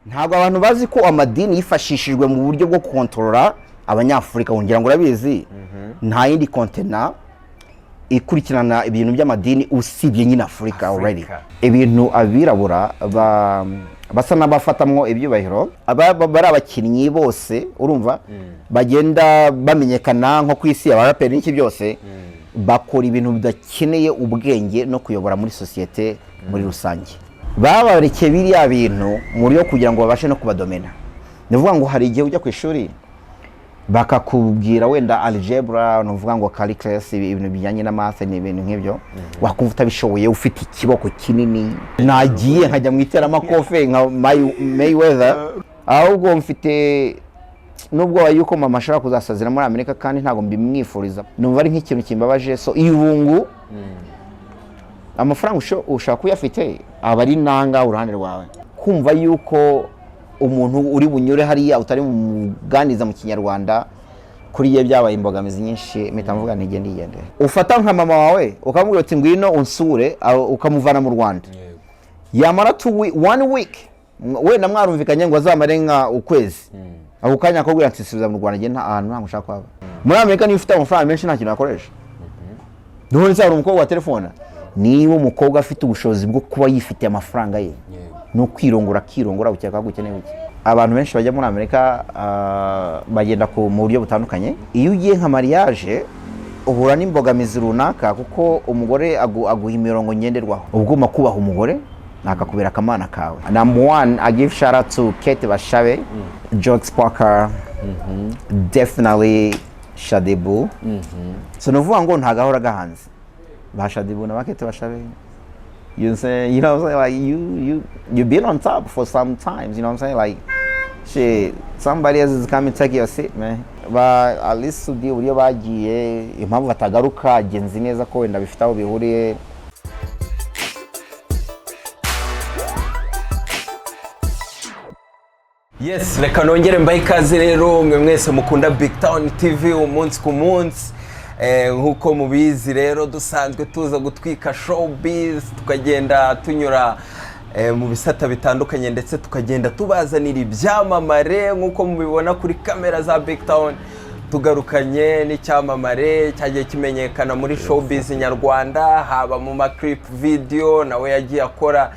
Ntabwo abantu bazi ko amadini yifashishijwe mu buryo bwo kontorora Abanyafurika. Ngira ngo urabizi, nta yindi continent ikurikirana ibintu by'amadini usibye nyine Afurika already. Afurika. Ibintu abirabura basa n'abafatamwo ibyubahiro, bari abakinnyi bose, urumva, bagenda bamenyekana nko ku isi, abaraperi n'iki byose, bakora ibintu bidakeneye ubwenge no kuyobora muri sosiyete muri rusange. Babarekeye biriya bintu mu buryo kugira ngo babashe no kubadomena. Ni ukuvuga ngo hari igihe ujya ku ishuri bakakubwira wenda algebra, ni ukuvuga ngo calculus, ibintu bijyanye na math, ni ibintu nk'ibyo wakumva utabishoboye, ufite ikiboko kinini. Nagiye nkajya mu iteramakofe nka Mayweather. Ahubwo mfite n'ubwoba yuko mama ashobora kuzasazira muri Amerika, kandi ntabwo mbimwifuriza, numva ari nk'ikintu kimbabaje. So irungu, amafaranga ushobora kuba uyafite, aba ari nanga uruhande rwawe, kumva yuko umuntu uri bunyure hariya utari bumuganiza mu Kinyarwanda, kuri ye byabaye imbogamizi nyinshi. Mpita mvuga ntige ndigendera. Ufata nka mama wawe ukamubwira uti: "Ngwino unsure," ukamuvana mu Rwanda, yamara one week, wenda mwarumvikanye ngo azamare nka ukwezi, ako kanya akakubwira ati: "Subiza mu Rwanda, njye nta ahantu ntabwo ushaka kuhaba." Muri Amerika niba ufite amafaranga menshi nta kintu wakoresha. None se hari umukobwa wa telefone? Niba umukobwa afite ubushobozi bwo kuba yifitiye amafaranga ye no kwirongora, akirongora, ukeka ko ukeneye iki? Abantu benshi bajya muri Amerika bagenda mu buryo butandukanye. Iyo ugiye nka mariage uhura n'imbogamizi runaka, kuko umugore aguha imirongo ngenderwaho. Uba ugomba kubaha umugore, akakubera akamana kawe. Number one, I give shout out to Kate Bashabe, George Parker, definitely Shaddyboo. So ni ukuvuga ngo ntagahora gahanze ba Shaddyboo na ba Kate Bashabe. You say, you know what I'm saying? Like you been on top for some times, you know what I'm saying? Like shit, somebody else is coming take your seat, man. Ba Ally Soudy, uburyo bagiye, impamvu batagaruka, genzi neza ko wenda bifite aho bihuriye. Yes, reka nongere mbahe ikaze rero mwe mwese mukunda Big Town TV umunsi ku munsi. Nk'uko mubizi rero, dusanzwe tuza gutwika showbiz, tukagenda tunyura mu bisata bitandukanye, ndetse tukagenda tubazanira ibyamamare. Nk'uko mubibona kuri kamera za Big Town, tugarukanye n'icyamamare cyagiye kimenyekana muri showbiz nyarwanda, haba mu ma clip video, nawe yagiye akora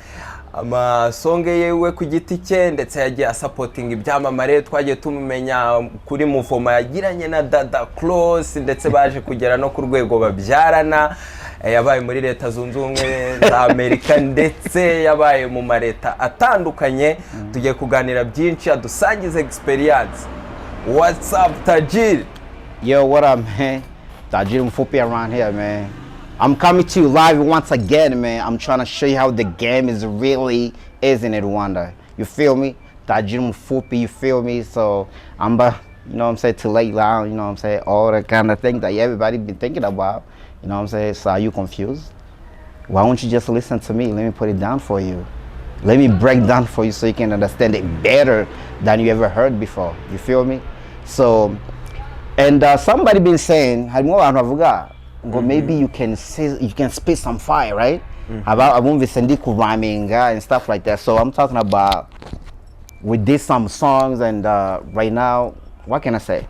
amasonge yewe ku giti cye, ndetse yagiye asapotinga ibyamamare. Twagiye tumumenya kuri muvoma yagiranye na Dada Close, ndetse baje kugera no ku rwego babyarana. Yabaye muri Leta Zunze Ubumwe za Amerika, ndetse yabaye mu maleta atandukanye. Tugiye kuganira byinshi, adusangize experience. What's up, Tajiri? Yo, what up, man? Tajiri Mfupi around here, man. I'm coming to you live once again, man. I'm trying to show you how the game is really is in Rwanda. You feel me? Tajiri Mfupi, you feel me? So I'm about, you know what I'm saying, to lay down, you know what I'm saying, all the kind of things that everybody been thinking about. You know what I'm saying? So are you confused? Why won't you just listen to me? Let me put it down for you. Let me break down for you so you can understand it better than you ever heard before. You feel me? So, and somebody been saying, harimo abantu bavuga ngo maybe you can say, you can spit some fire, right? Aba abumvise ndi kurhyminga and stuff like that. So I'm talking about we did some songs and right now, what can I say?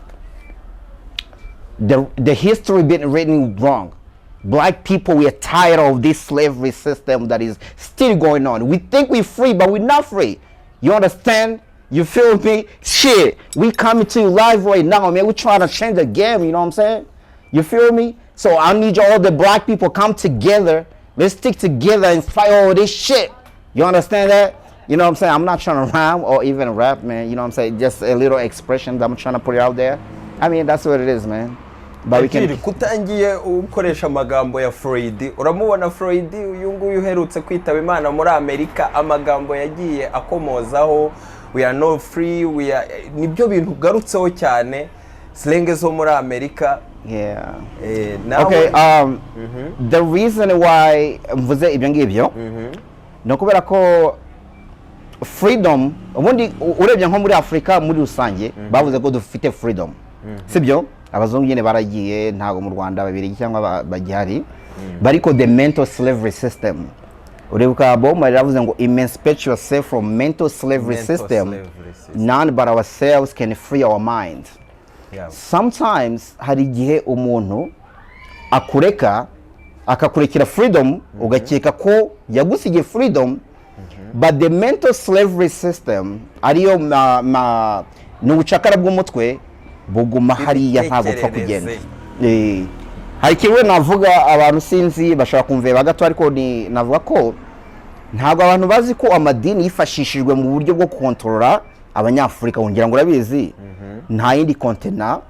The history been written wrong. Black people, we are tired of this slavery system that is still going on. We think we're free, but we're not free. You understand? You feel me? Shit, we coming to you live right now, man. We trying to change the game, you know what I'm saying? You feel me? So I need you all the black people come together. Let's stick together and fight all this shit. You understand that? You know what I'm saying? I'm not trying to rhyme or even rap, man. You know what I'm saying? Just a little expression that I'm trying to put it out there. I mean, that's what it is, man. But we can. Tajiri, kutangiye ukoresha amagambo ya Floyd. Uramubona Floyd uyu nguyu uherutse kwitaba Imana muri Amerika, amagambo yagiye akomozaho, "We are not free, we are", nibyo bintu ugarutseho cyane, slang zo muri Amerika. Yeah. Nawe Okay, the reason why mvuze ibyo ngibyo ni ukubera ko freedom ubundi urebye nko muri Afurika muri rusange, bavuze ko dufite freedom, sibyo? Abazungu nyine baragiye, ntabwo mu Rwanda babiri cyangwa bagihari, ariko the mental slavery system Uribuka Bob Marley yaravuze ngo "Emancipate yourself from mental slavery Mental system, slavery system. None but ourselves can free our mind." Sometimes hari igihe umuntu akureka, akakurekera freedom, ugakeka ko yagusigiye freedom, but the mental slavery system, ariyo ni ubucakara bw'umutwe, buguma hariya, ntabwo upfa kugenda. Hari kimwe navuga, abantu sinzi bashobora kumveba gato, ariko ni navuga ko ntabwo abantu bazi ko amadini yifashishijwe mu buryo bwo kontorora Abanyafurika. Wongera ngo urabizi, nta yindi continent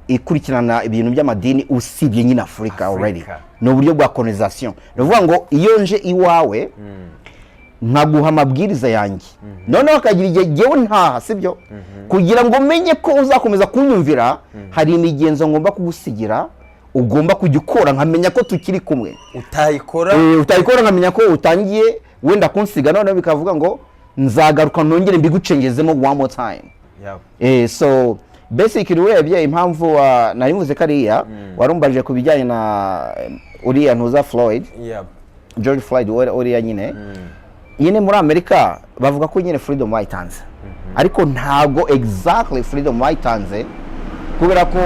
ikurikirana ibintu by'amadini usibye nyine Afurika already. Afurika. Ni uburyo bwa colonization. Ni ukuvuga ngo iyo nje iwawe nkaguha amabwiriza yanjye, noneho hakagira igihe ngewe ntaha, sibyo, kugira ngo menye ko uzakomeza kunyumvira, hari imigenzo ngomba kugusigira, ugomba kujya ukora, nkamenya ko tukiri kumwe. Utayikora? Utayikora, nkamenya ko utangiye wenda kunsiga, noneho bikavuga ngo nzagaruka nongere mbigucengezemo one more time. So basically urebye impamvu nari mvuze kariya, warumbaje ku bijyanye na uriya ntuza Floyd, George Floyd, uriya nyine muri Amerika bavuga ko nyine freedom bayitanze, ariko ntabwo exactly freedom bayitanze, kubera ko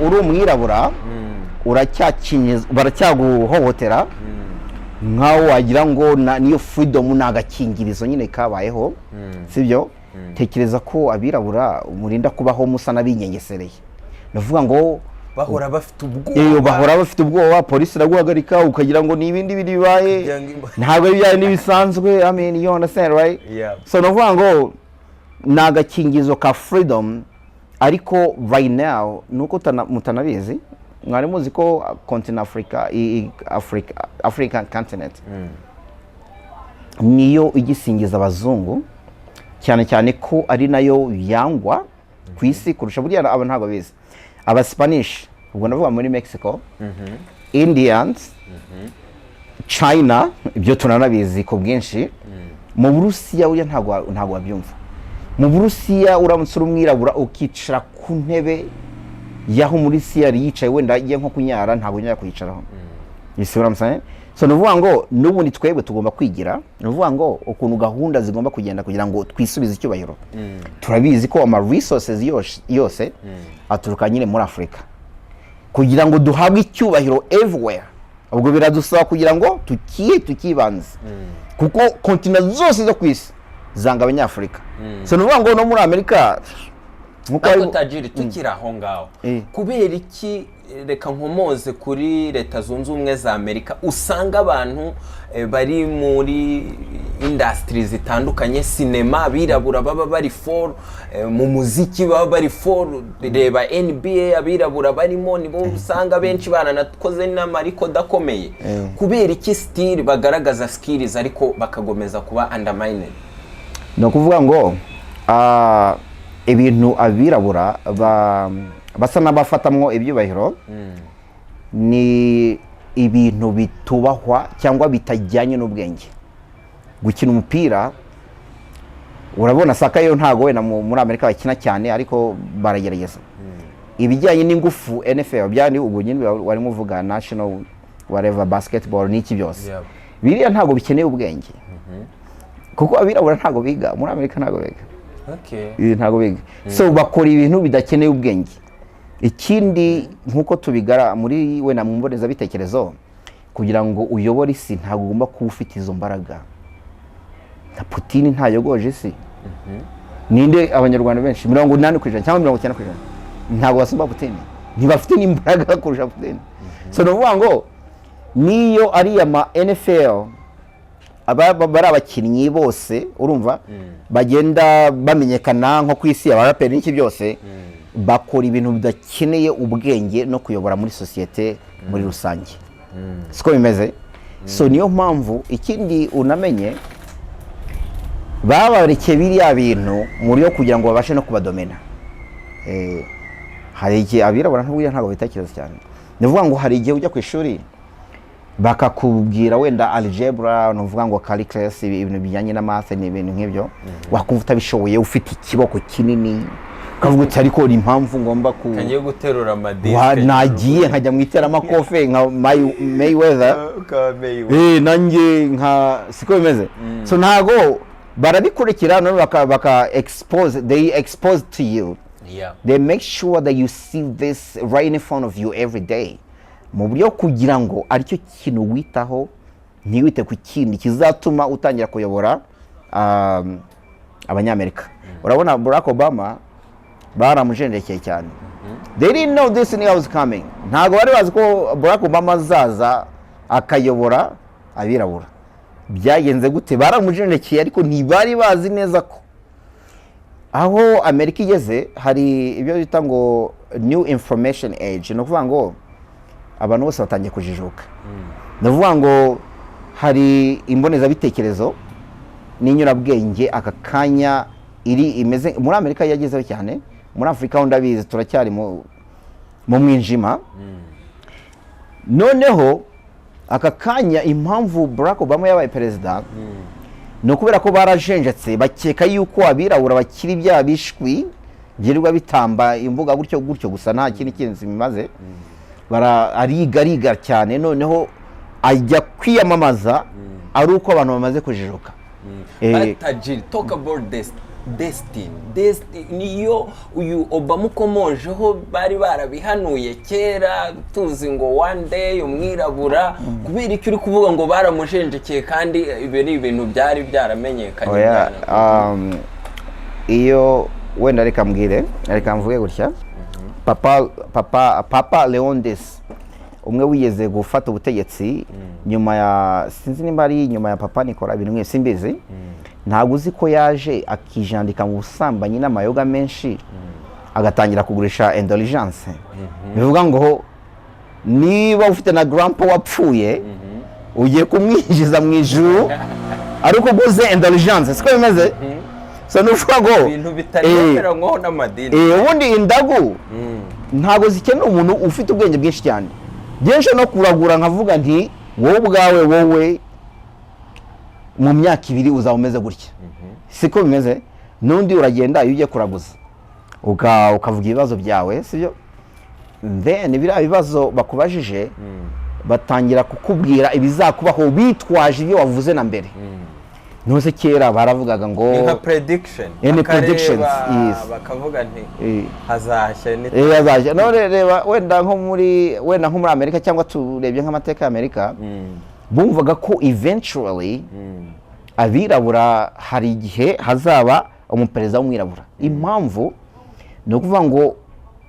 uri umwirabura baracyaguhohotera nkaho wagira ngo niyo freedom ni agakingirizo nyine kabayeho, sibyo? Tekereza ko abirabura murinda kubaho musa n'abinyengesereye, ni ukuvuga ngo bahora bafite ubwoba. Bahora bafite ubwoba. Polisi iraguhagarika ukagira ngo ni ibindi bintu bibaye. Kugira ngo Ntabwo ari ibyaye n'ibisanzwe. I mean, you understand, right? Yeah. So ni ukuvuga ngo ni agakingirizo ka freedom, ariko right now nuko mutanabizi, mwari muzi ko continent Africa, Africa, African continent niyo igisingiza abazungu cyane cyane, ko ari nayo yangwa ku isi kurusha. Buriya aba ntabwo bizi aba Spanish, ubwo ndavuga muri Mexico, Indians, China, ibyo tunanabizi ku bwinshi. Mu Burusiya buriya ntabwo wabyumva. Mu Burusiya uramutse uri umwirabura ukicara ku ntebe y'aho muri yari yicaye, wenda agiye nko kunyara, ntabwo unyara kuyicaraho. You see what I'm saying? So ni ukuvuga ngo n'ubundi twebwe tugomba kwigira, ni ukuvuga ngo ukuntu gahunda zigomba kugenda kugira ngo twisubize icyubahiro. Turabizi ko ama resources yose aturuka nyine muri Afurika. Kugira ngo duhabwe icyubahiro everywhere, ubwo biradusaba kugira ngo tukiye tukibanze, kuko continent zose zo ku isi zanga Abanyafurika. So ni ukuvuga ngo no muri Amerika nkuko Ariko Tajiri, tukiri aho ngaho, kubera iki, reka nkomoze kuri Leta Zunze Ubumwe za Amerika, usanga abantu bari muri industry zitandukanye, sinema, abirabura baba bari fort, mu muziki baba bari fort, reba NBA, abirabura barimo nibo usanga benshi baranakoze n'ama record akomeye. Kubera iki still bagaragaza skills ariko bakagomeza kuba undermined? Ni ukuvuga ngo ibintu abirabura basa n'abafatamwo ibyubahiro ni ibintu bitubahwa cyangwa bitajyanye n'ubwenge. Gukina umupira, urabona soccer yo ntago wenda muri Amerika bakina cyane, ariko baragerageza. Ibijyanye n'ingufu, NFL, byandi, ubwo nyine warimo uvuga national whatever, basketball n'iki byose, biriya ntabwo bikeneye ubwenge, kuko abirabura ntabwo biga muri Amerika, ntabwo biga. Ntabwo biga, so bakora ibintu bidakeneye ubwenge. Ikindi, nk'uko tubigara muri wenda mu mbonezabitekerezo, kugira ngo uyobore isi ntabwo ugomba kuba ufite izo mbaraga. Na Putin ntayogoje isi. Ninde? Abanyarwanda benshi, 80% cyangwa 90%, ntabwo basumba Putin, ntibafite n'imbaraga kurusha Putin. So ni ukuvuga ngo niyo ariya ma NFL, bari abakinnyi bose, urumva, bagenda bamenyekana nko ku isi, abaraperi n'iki byose, bakora ibintu bidakeneye ubwenge no kuyobora muri sosiyete muri rusange, siko bimeze? So niyo mpamvu ikindi unamenye babarekeye biriya bintu mu buryo kugira ngo babashe no kubadomena. Hari igihe abirabura ntabwo bitekereza cyane. Ni ukuvuga ngo hari igihe ujya ku ishuri Bakakubwira wenda algebra, ni ukuvuga ngo calculus, ibintu bijyanye na math, ni ibintu nk'ibyo wakumva utabishoboye, ufite ikiboko kinini, ukavuga uti: "Ariko ni impamvu ngomba ku Kagiye guterura amadisike. Nagiye nkajya mu iteramakofe nka Mayweather." Ukaba Mayweather. Nanjye nka siko bimeze. So ntago barabikurikira none baka expose, they expose to you. They make sure that you see this right in front of you every day, mu buryo kugira ngo aricyo kintu witaho, ntiwite ku kindi kizatuma utangira kuyobora Abanyamerika. Urabona Barack Obama baramujenjekeye cyane. They didn't know this thing was coming. Ntabwo bari bazi ko Barack Obama azaza akayobora abirabura. Byagenze gute? Baramujenjekeye, ariko ntibari bazi neza ko aho Amerika igeze hari ibyo bita ngo new information age. Ni ukuvuga ngo abantu bose batangiye kujijuka. Ni ukuvuga ngo hari imbonezabitekerezo n'inyurabwenge aka kanya iri imeze muri Amerika yagezeho cyane. Muri Afurika ho ndabizi turacyari mu mwijima. Noneho aka kanya impamvu Barack Obama yabaye perezida ni ukubera ko barajenjetse, bakeka yuko abirabura bakiri bya bishwi byirirwa bitamba imbuga gutyo gutyo gusa, nta kindi kintu bimaze. Ariga, ariga cyane, noneho ajya kwiyamamaza ari uko abantu bamaze kujijuka. But Tajiri, talk about this destiny. Destiny niyo uyu Obama ukomojeho, bari barabihanuye kera, tuzi ngo one day umwirabura. Kubera icyo uri kuvuga ngo baramujenjekeye, kandi ibi ni ibintu byari byaramenyekanye? Oya, iyo wenda reka mbwire, reka mvuge gutya: Papa Leon X, umwe wigeze gufata ubutegetsi nyuma ya, sinzi nimba ari nyuma ya Papa Nicolas, ibintu nk'ibi simbizi, ntabwo uzi ko yaje akijandika mu busambanyi n'amayoga menshi, agatangira kugurisha indulgence. Bivuga ngo niba ufite na grandpa wapfuye, ugiye kumwinjiza mu ijuru ariko uguze indulgence. Siko bimeze? So ni ukuvuga ngo Ibintu bitaremeranywaho n'amadini. Ubundi indagu ntabwo zikenera umuntu ufite ubwenge bwinshi cyane byinshi no kuragura. Nkavuga nti: "Wowe ubwawe, wowe mu myaka 2 uzaba umeze gutya." Siko bimeze? N'undi uragenda, iyo ugiye kuraguza ukavuga ibibazo byawe, sibyo? Then biriya bibazo bakubajije, batangira kukubwira ibizakubaho bitwaje ibyo wavuze na mbere. Ntuze kera baravugaga ngo Ni nka prediction. Ni Bakareba, predictions, yes. bakavuga nti hazashya ni Azajya none reba wenda nko muri Amerika, cyangwa turebye nk'amateka y'Amerika, bumvaga ko eventually abirabura hari igihe hazaba umuperezida w'umwirabura. Impamvu ni ukuvuga ngo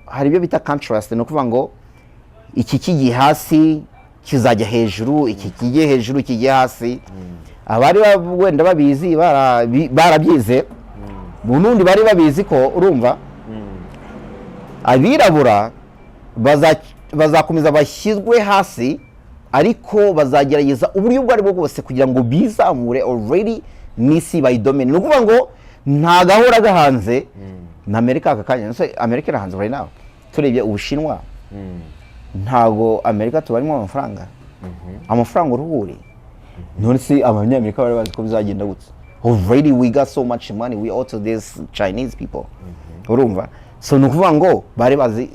hari ibyo bita contrast. Ni ukuvuga ngo iki kigiye hasi kizajya hejuru, iki kigiye hejuru kigiye hasi. Abari wenda babizi barabyize, mu nundi bari babizi ko, urumva, abirabura bazakomeza bashyirwe hasi, ariko bazagerageza uburyo ubwo aribwo bwose kugira ngo bizamure already n'isi bayidomine. Ni ukuvuga ngo nta gahora gahanze na Amerika aka kanya. Ese Amerika irahanze right now? Turebye Ubushinwa, ntago Amerika tubarimo amafaranga, amafaranga uruhuri. None se Abanyamerika bari bazi ko bizagenda gutya? Already we got so much money, we owe to these Chinese people, urumva? So ni ukuvuga ngo bari bazi,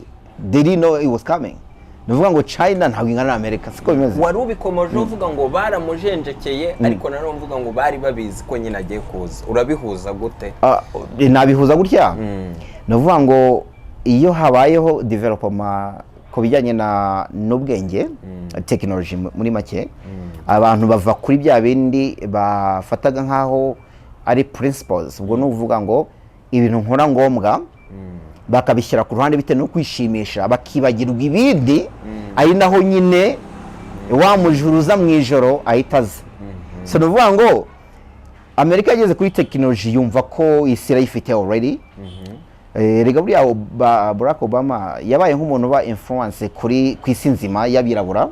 they didn't know it was coming. Ni ukuvuga ngo China ntabwo ingana na Amerika, siko bimeze? Wari ubikomoje uvuga ngo baramujenjekeye, ariko nanone uvuga ngo bari babizi ko nyine agiye kuza. Urabihuza gute? Ah, nabihuza gutya: ni ukuvuga ngo iyo habayeho development ku bijyanye na n'ubwenge, tekinoloji muri make, abantu bava kuri bya bindi bafataga nk'aho ari principles, ubwo ni ukuvuga ngo ibintu nkora ngombwa, bakabishyira ku ruhande bitewe no kwishimisha, bakibagirwa ibindi, ari naho nyine wa mujura uza mu ijoro ahita aza. So ni ukuvuga ngo Amerika yageze kuri tekinoloji, yumva ko isi irayifite already. Erega buriya Barack Obama yabaye nk'umuntu uba influence kuri ku isi nzima y'abirabura,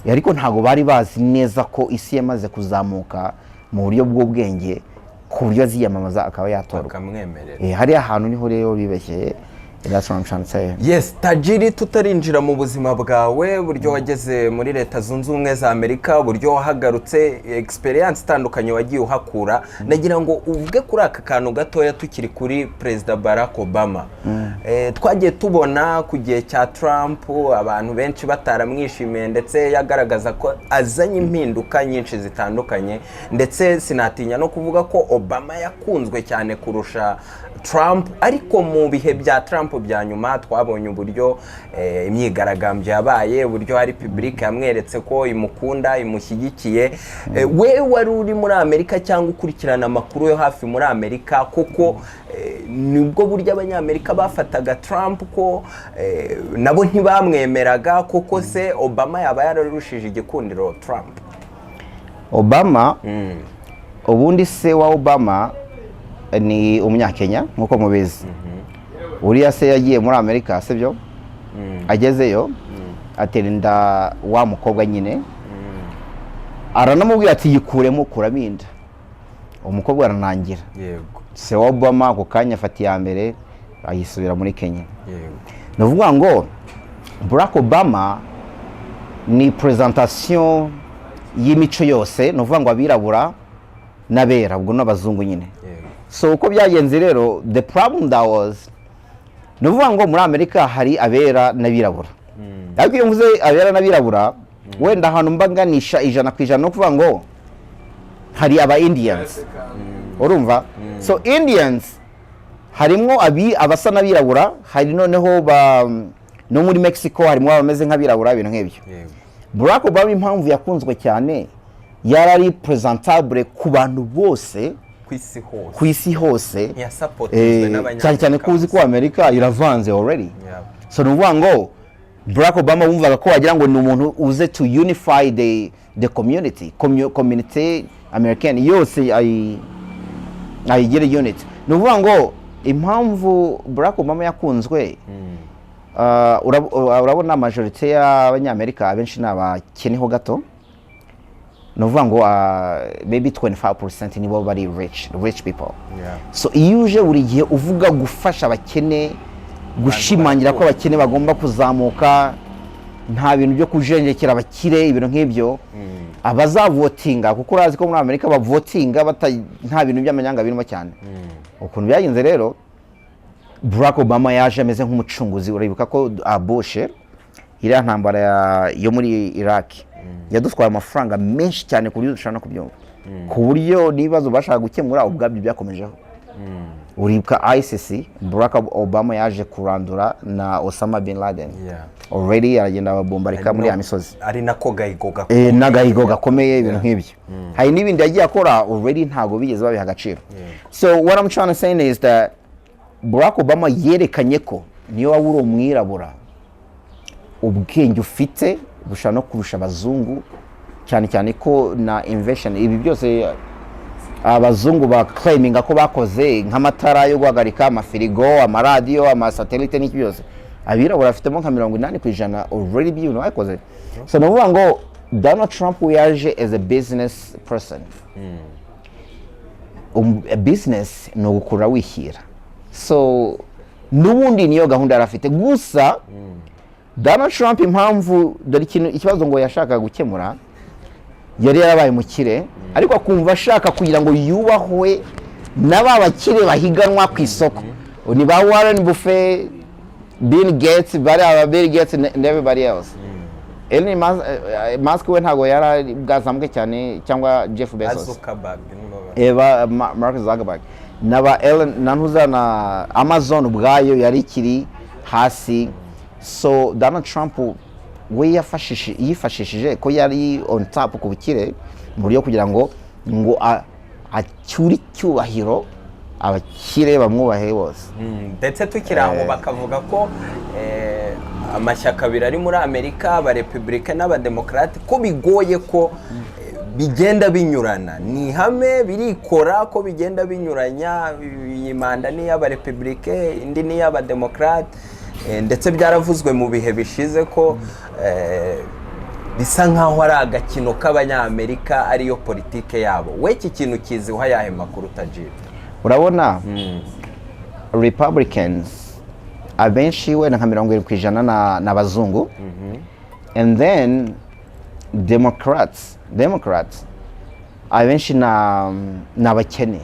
ariko ntabwo bari bazi neza ko isi yamaze kuzamuka mu buryo bw'ubwenge, ku buryo aziyamamaza akaba yatorwa. Bakamwemerera. Hariya hantu niho rero bibeshyeye. That's what I'm trying to say. Yes, Tajiri, tutarinjira mu buzima bwawe, uburyo wageze muri Leta Zunze Ubumwe za Amerika, uburyo wahagarutse, experience itandukanye wagiye uhakura, nagira ngo uvuge kuri aka kantu gatoya tukiri kuri Perezida Barack Obama. Twagiye tubona ku gihe cya Trump abantu benshi bataramwishimiye, ndetse yagaragaza ko azanye impinduka nyinshi zitandukanye, ndetse sinatinya no kuvuga ko Obama yakunzwe cyane kurusha Trump. Ariko mu bihe bya Trump bya nyuma twabonye uburyo imyigaragambyo yabaye, uburyo hari public yamweretse ko imukunda, imushyigikiye. We wari uri muri Amerika cyangwa ukurikirana amakuru yo hafi muri Amerika, kuko nibwo buryo Abanyamerika bafataga Trump, ko nabo ntibamwemeraga, kuko se Obama yaba yararushije igikundiro Trump? Obama, ubundi se wa Obama ni Umunyakenya nk'uko mubizi. Uriya se yagiye muri Amerika, sibyo? Agezeyo atera inda wa mukobwa nyine, aranamubwira ati: "Yikuremo, kuramo inda." Umukobwa aranangira. Se wa Obama ako kanya afata iya mbere, ayisubira muri Kenya. Ni ukuvuga ngo Barack Obama ni presentation y'imico yose, ni ukuvuga ngo abirabura n'abera, ubwo n'abazungu nyine. So uko byagenze rero, the problem that was, ni ukuvuga ngo muri Amerika hari abera n'abirabura, ariko iyo mvuze abera n'abirabura, wenda ahantu mba nganisha 100%, ni ukuvuga ngo hari aba Indians, urumva? So Indians harimwo abasa n'abirabura, hari noneho ba no muri Mexico harimo abameze nk'abirabura, ibintu nk'ibyo. Barack Obama, impamvu yakunzwe cyane, yari ari presentable ku bantu bose. Ku isi hose. Ku isi hose. Ntiyasapotinzwe n'Abanyamerika Cyane cyane ko uzi ko gusa. Amerika iravanze already. So ni ukuvuga ngo Barack Obama wumvaga ko wagira ngo ni umuntu uze to unify the community, community American yose, ayigire unit. Ni ukuvuga ngo impamvu Barack Obama yakunzwe, urabona majorité y'Abanyamerika abenshi ni abakeneho gato, ni ukuvuga ngo maybe 25% nibo bari rich people. So iyo uje buri gihe uvuga gufasha abakene, gushimangira ko abakene bagomba kuzamuka, nta bintu byo kujenjekera abakire, ibintu nk'ibyo, abazavotinga, kuko urazi ko muri Amerika bavotinga nta bintu by'amanyanga birimo cyane. Ukuntu byagenze rero, Barack Obama yaje ameze nk'umucunguzi. Uribuka ko Bush, iriya ntambara yo muri Iraq yadutwaye amafaranga menshi cyane ku buryo dushobora no kubyumva, ku buryo n'ibibazo bashaka gukemura ubwabyo byakomejeho. Uribuka ICC, Barack Obama yaje kurandura na Osama bin Laden. Already aragenda ababombarika muri ya misozi. Ari nako gahigo gakomeye. N'agahigo gakomeye, ibintu nk'ibyo. Hari n'ibindi yagiye akora already ntabwo bigeze babiha agaciro. So what I'm trying to say is that Barack Obama yerekanye ko niyo waba uri umwirabura, ubwenge ufite bushobora no kurusha abazungu, cyane cyane ko na invention, ibi byose abazungu ba claiminga ko bakoze, nk'amatara yo guhagarika, amafirigo, amaradiyo, amasatelite n'iki byose, abirabura bafitemo nka 80% already by'ibintu bakoze. So ni ukuvuga ngo Donald Trump we yaje as a business person. A business ni ugukura wishyira, so n'ubundi niyo gahunda yari afite. Gusa Donald Trump, impamvu, dore ikintu, ikibazo ngo yashakaga gukemura, yari yarabaye umukire, ariko akumva ashaka kugira ngo yubahwe na ba bakire bahiganwa ku isoko, ni ba Warren Buffett, Bill Gates, bari aba Bill Gates and everybody else. Elon Musk we ntabwo yari bwazamuke cyane, cyangwa Jeff Bezos. Zuckerberg. Eba Mark Zuckerberg naba Elon na ntuza na Amazon ubwayo yari ikiri hasi. So Donald Trump we yifashishije ko yari on top ku bukire mu buryo kugira ngo acyure icyubahiro, abakire bamwubahe bose. Ndetse tukiri aho, bakavuga ko amashyaka abiri ari muri Amerika, Abarepubulika n'Abademokarate, ko bigoye ko bigenda binyurana. Ni ihame birikora ko bigenda binyuranya, iyi manda ni iy'Abarepubulike, indi ni iy'Abademokarate. Ndetse byaravuzwe mu bihe bishize ko bisa nk'aho ari agakino k'Abanyamerika, ariyo politike yabo. We iki kintu kiziho ayahe makuru, Tajiri? Urabona, Republicans Abenshi wenda nka 70% ni abazungu, and then Democrats abenshi ni abakene.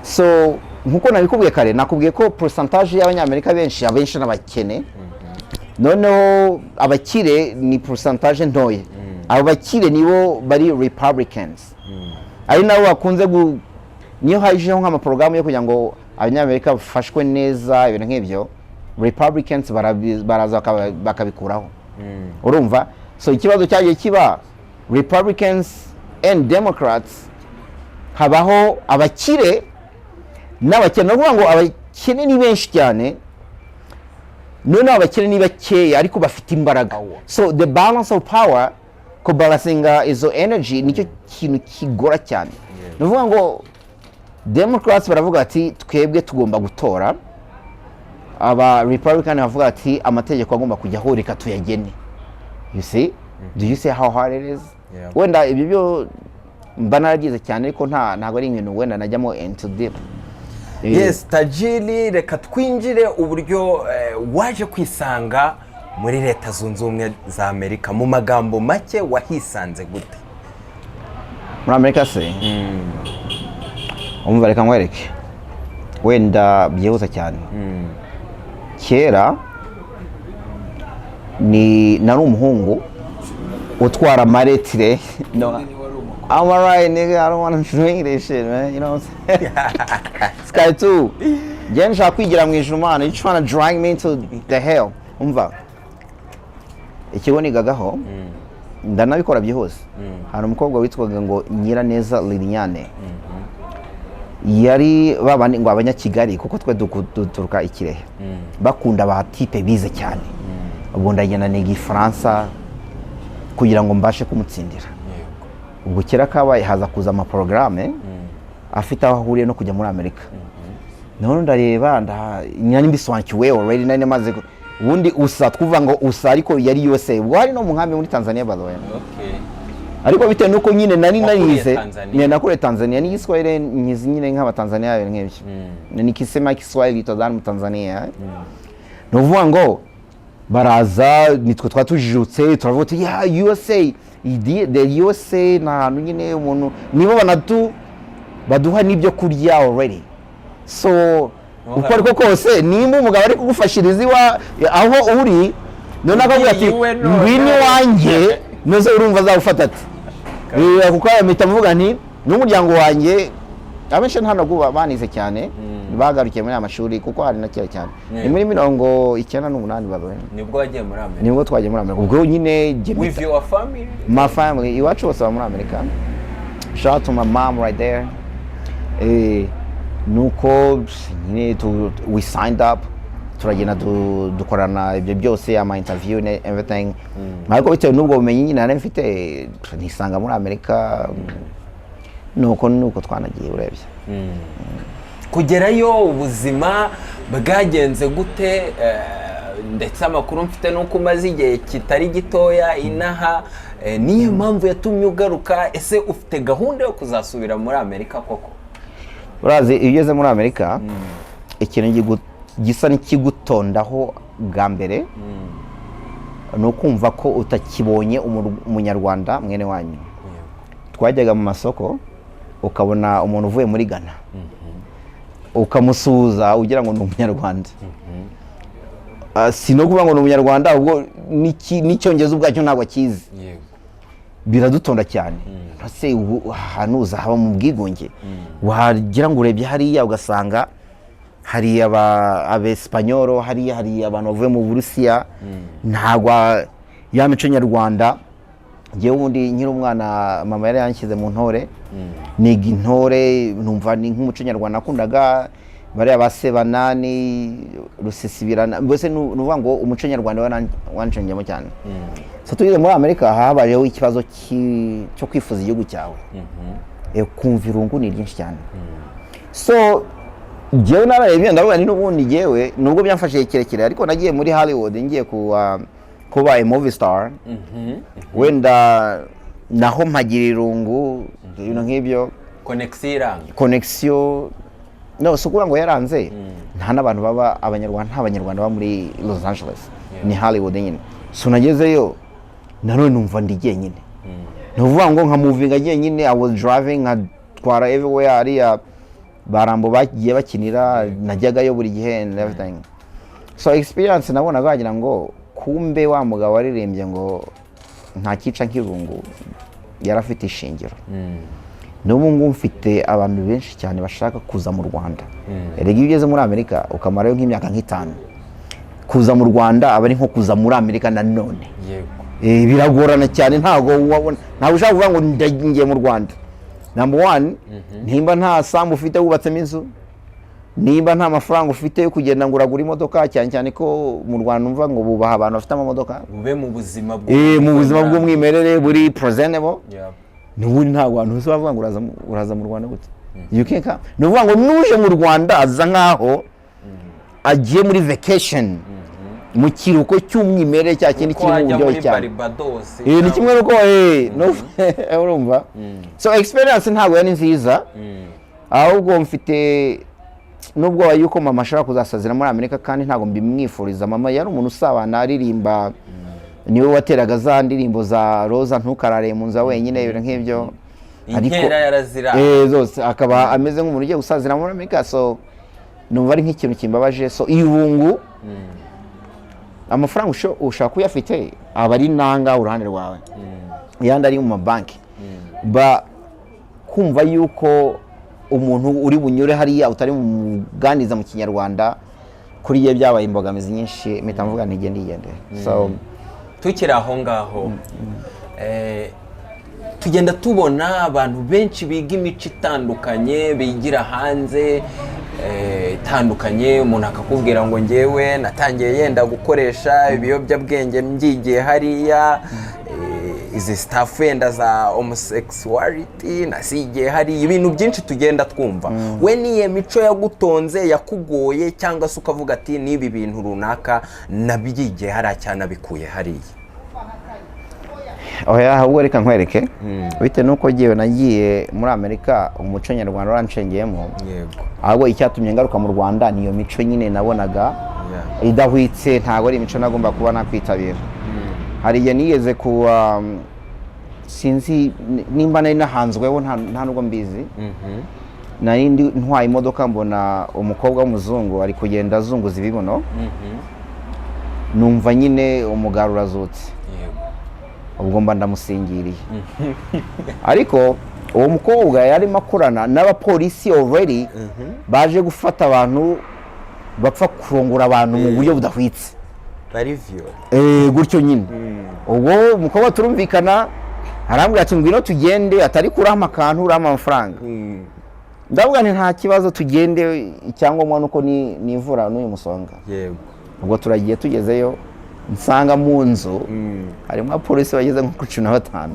So nkuko nabikubwiye kare, nakubwiye ko pourcentage y'Abanyamerika benshi, abenshi ni abakene, noneho abakire ni pourcentage ntoya. Abo bakire nibo bari Republicans, ari nabo bakunze niyo hajeho nk'amaporogaramu yo kugira ngo Abanyamerika bafashwe neza, ibintu nk'ibyo, Republicans baraza bakabikuraho, urumva? So ikibazo cyagiye kiba Republicans and Democrats, habaho abakire n'abakene. Ni ukuvuga ngo abakene ni benshi cyane, noneho abakene ni bakeya ariko bafite imbaraga. Power. So the balance of power, kubalancinga izo energy nicyo kintu kigora cyane. Ni ukuvuga ngo Democrats baravuga ati: "Twebwe tugomba gutora." Aba Republican bavuga ati: "Amategeko agomba kujyaho, reka tuyagene." You see, do you see how hard it is? Yeah. Wenda ibyo byo mba naragize cyane, ariko ntabwo ari ibintu wenda najyamo into deep. Yes, Tajiri, reka twinjire uburyo waje kwisanga muri Leta Zunze Ubumwe za Amerika. Mu magambo make, wahisanze gute? Muri Amerika se? Umva, reka nkwereke wenda byihuse cyane. Kera ni nari umuhungu utwara amaretire. No, I'm alright, nigga. I don't want to drink this shit, man. You know what I'm saying? Sky 2. Njye nshaka kwigira mu ijuru, man. You trying to drag me into the hell. Umva. Ikigo nigagaho, ndanabikora byihuse. Hari umukobwa witwaga ngo Nyiraneza Liliane. Yari babandi ngo Abanyakigali, kuko twe duturuka i Kirehe. Bakunda ba type bize cyane. Ubwo ndagenda niga Igifaransa kugira ngo mbashe kumutsindira. Ubwo kera kabaye haza kuza amaporogaramu afite aho ahuriye no kujya muri Amerika. Noneho ndareba, nari mbisobanukiwe already, nari namaze ubundi USA, twuvuga ngo USA, ariko yari USA. Ubwo hari no mu nkambi muri Tanzania, by the way, ariko bitewe nuko nyine nari Wakuriye narize. Tanzania? Nakuriye Tanzania n'Igiswahili nkizi nyine nk'Abatanzania, ibintu nk'ibyo. Nikisema Kiswahili utadhani Mtanzania. Ni ukuvuga ngo baraza, nitwe twaba tujijutse, turavuga tuti: "Ya USA." The USA ni ahantu nyine umuntu nibo banatu baduha n'ibyo kurya already. So uko ariko kose, nimba umugabo ari kugufashiriza iwa aho uri, none akavuga ati: Ugiye iwe none. "Ngwino iwanjye," noze urumva azawufata ati. Kuko mpita mvuga nti n'umuryango wanjye abenshi nta nubwo banize cyane, bagarukiye muri aya mashuri, kuko hari na kera cyane, ni muri 98, by the way. Nibwo wagiye muri Amerika? Nibwo twagiye muri Amerika. Ubwo nyine njye With your family? My family, iwacu bose baba muri Amerika. Shout out to my mom right there. Nuko nyine we signed up, turagenda, dukorana ibyo byose, ama interview and everything. Ariko bitewe n'ubwo bumenyi nyine nari mfite, nisanga muri Amerika. Nuko twanagiye urebye. Kugerayo ubuzima bwagenze gute? Ndetse amakuru mfite nuko umaze igihe kitari gitoya inaha. Niyo mpamvu yatumye ugaruka? Ese ufite gahunda yo kuzasubira muri Amerika koko? Urazi, iyo ugeze muri Amerika, ikintu gisa n'ikigutondaho bwa mbere ni ukumva ko utakibonye Umunyarwanda mwene wanyu. Twajyaga mu masoko, ukabona umuntu uvuye muri Ghana, ukamusuhuza ugira ngo ni Umunyarwanda. Si no kuvuga ngo ni Umunyarwanda, ahubwo n'Icyongereza ubwacyo ntabwo akizi. Biradutonda cyane. Ese ubu ahantu uzahaba mu bwigunge, wagira ngo urebye hariya ugasanga hari Abesipanyoro, hariya hari abantu bavuye mu Burusiya, ntabwo ya mico nyarwanda. Njyewe ubundi nkiri umwana, mama yari yanshyize mu ntore, niga intore, numva ni nk'umuco nyarwanda. Nakundaga bariya ba Sebanani, Rusisibirana, mbese ni ukuvuga ngo umuco nyarwanda wancengeyemo cyane. So tugeze muri Amerika, habayeho ikibazo cyo kwifuza igihugu cyawe. Kumva irungu ni ryinshi cyane. So njyewe nararebye, ndavuga ni n'ubundi njyewe nubwo byamfashije kirekire, ariko nagiye muri Hollywood ngiye kuba a movie star, wenda naho mpagira irungu, ibintu nk'ibyo. Connexion iranga. Connexion. No, si ukuvuga ngo yaranze. Nta n'abantu baba Abanyarwanda, nta Banyarwanda baba muri Los Angeles, ni Hollywood nyine. So nagezeyo nanone numva ndi jyenyine, ni ukuvuga ngo nka movinga jyenyine. I was driving, nkatwara everywhere. Hariya barambo bagiye bakinira, najyagayo buri gihe and everything. So experience nabonaga wagira ngo kumbe wa mugabo waririmbye ngo nta cyica nk'irungu yari afite ishingiro. N'ubu ngubu mfite abantu benshi cyane bashaka kuza mu Rwanda. Erega iyo ugeze muri Amerika ukamarayo nk'imyaka nk'itanu, kuza mu Rwanda aba ari nko kuza muri Amerika nanone. Biragorana cyane. Ntabwo wabona, ntabwo ushaka kuvuga ngo ndagiye mu Rwanda. Number one, nimba nta sambu ufite wubatsemo inzu, nimba nta mafaranga ufite yo kugenda ngo uragura imodoka, cyane cyane ko mu Rwanda umva ngo bubaha abantu bafite amamodoka. Ube mu buzima Mu buzima bw'umwimerere buri presentable. N'ubundi ntabwo abantu bose bavuga ngo uraza mu Rwanda gute? You can't come. Ni ukuvuga ngo n'uje mu Rwanda aza nk'aho agiye muri vacation, mu kiruhuko cy'umwimerere, cya kindi Uko kirimo wajya uburyohe muri cyane. Barbados. Ni kimwe n'uko urumva. So experience ntabwo yari nziza, ahubwo mfite n'ubwoba yuko mama ashobora kuzasazira muri Amerika, kandi ntabwo mbimwifuriza. Mama yari umuntu usabana, aririmba, niwe wateraga za ndirimbo za Roza, ntukarare mu nzu wenyine, ibintu nk'ibyo. Inkera yarazira. Zose akaba ameze nk'umuntu ugiye gusazira muri Amerika. So numva ari nk'ikintu kimbabaje. So irungu, amafaranga ushaka kuyafite aba ari nanga uruhande rwawe, yandi ari mu mabanki. Ba kumva yuko umuntu uri bunyure hariya utari muganiriza mu Kinyarwanda, kuri ye byabaye imbogamizi nyinshi. Mpita mvuga ntigende ndigendere. So Tukiri aho ngaho, tugenda tubona abantu benshi biga imico itandukanye, bigira hanze itandukanye. Umuntu akakubwira ngo ngewe natangiye yenda gukoresha ibiyobyabwenge mbyigiye hariya, izi stuff yenda za homosexuality nasigiye hariya, ibintu byinshi tugenda twumva. We niyo mico yagutonze yakugoye, cyangwa se ukavuga ati n'ibi bintu runaka nabyigiye hariya cyane, abikuye hariya? Oya, ahubwo reka nkwereke. Bitewe n'uko ngewe nagiye muri Amerika, umuco nyarwanda urancengeyemo. Ahubwo icyatumye ngaruka mu Rwanda niyo mico nyine nabonaga idahwitse, ntabwo ari imico nagomba kuba nakwitabira. Hari igihe nigeze ku sinzi nimba nari nahanzweho, nta nubwo mbizi. Nari ndi ntwaye imodoka, mbona umukobwa w'umuzungu ari kugenda azunguza ibibuno, numva nyine umugara urazutse. Ubwo mba ndamusingiriye. Ariko uwo mukobwa yarimo akorana n'abapolisi already baje gufata abantu bapfa kurongora abantu mu buryo budahwitse. Bari viyo. Gutyo nyine. Ubwo umukobwa turumvikana, arambwira ati ngwino tugende, atari kurampa akantu, urampa amafaranga. Ndavuga nti nta kibazo, tugende, icyangombwa nuko ni nivura n'uyu musonga. Ubwo turagiye, tugezeyo nsanga mu nzu harimo abapolisi bageze nko kuri 15.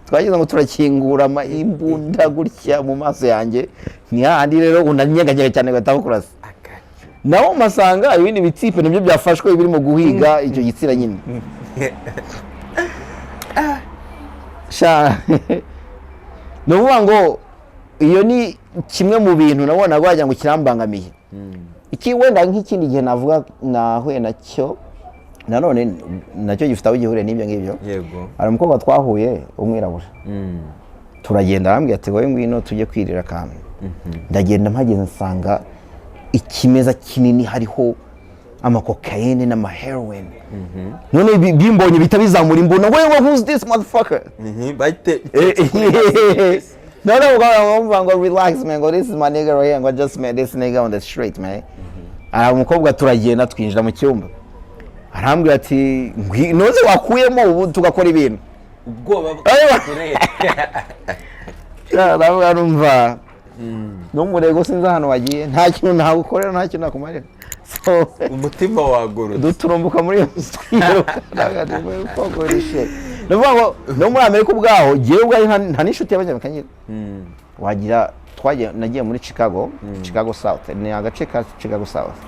Twageze ngo turakingura imbunda gutya mu maso yanjye, ni hahandi rero unanyeganyega cyane ugahita bakurasa. Naho masanga ibindi bitipe nibyo byafashwe birimo guhiga icyo gitsina nyine. Sha, ni ukuvuga ngo iyo ni kimwe mu bintu nabonaga wagira ngo kirambangamiye. Iki wenda nk'ikindi gihe navuga nahuye nacyo nanone, nacyo gifite aho gihuriye n'ibyo ngibyo. Hari umukobwa twahuye umwirabura, turagenda, arambwira ati wowe ngwino tujye kwirira akantu. Ndagenda, mpageze nsanga ikimeza kinini hariho amakokayine n'amaheroin. None bimbonye bihita bizamura imbunda ngo "Wait, who's this motherfucker?" Bahite. None ubwo ngo relax man, ngo this is my nigga right here, ngo I just met this nigga on the street, man. Aha umukobwa turagenda, twinjira mu cyumba, arambwira ati noze wakuyemo ubu tugakora ibintu. Ubwoba. Ayiwa. Bwakureye. Ndavuga numva n'umurego, sinzi ahantu wagiye, nta kintu nagukorera, nta kintu nakumarira. So Umutima wagurutse. Duturumbuka muri iyo nzu twiruka. Ndavuga ati, "Fuck with this shit." Ni ukuvuga ngo no muri Amerika ubwaho jyewe ubwayo nta n'inshuti y'Abanyamerika ngira. Wagira twagiye, nagiye muri Chicago, Chicago South, ni agace ka Chicago South.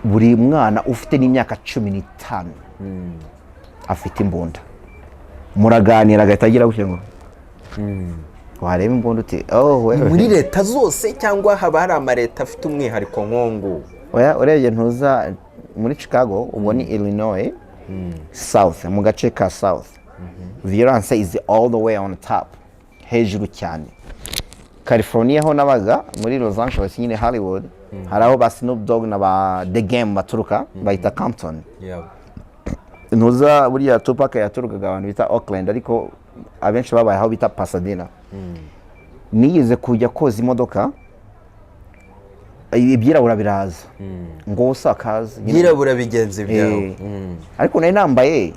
Buri mwana ufite n'imyaka 15 afite imbunda. Muraganira agahita agira gutya ngo Wareba imbunda uti: "Oh, wewe." Muri leta zose cyangwa haba hari amaleta afite umwihariko nk'uwo? Oya, urebye ntuza muri Chicago, ubwo ni Illinois, south, mu gace ka south, violence is all the way on top, hejuru cyane. California ho nabaga muri Los Angeles nyine, Hollywood, hari aho ba Snoop Dogg na ba The Game baturuka, bayita Compton. Ntuza buriya Tupac yaturukaga ahantu bita Oakland, ariko abenshi babaye aho bita Pasadena. Nigeze kujya koza imodoka, ibyirabura biraza ngo usakaze. Byirabura bigenzi byawe? Eh. Ariko nari nambaye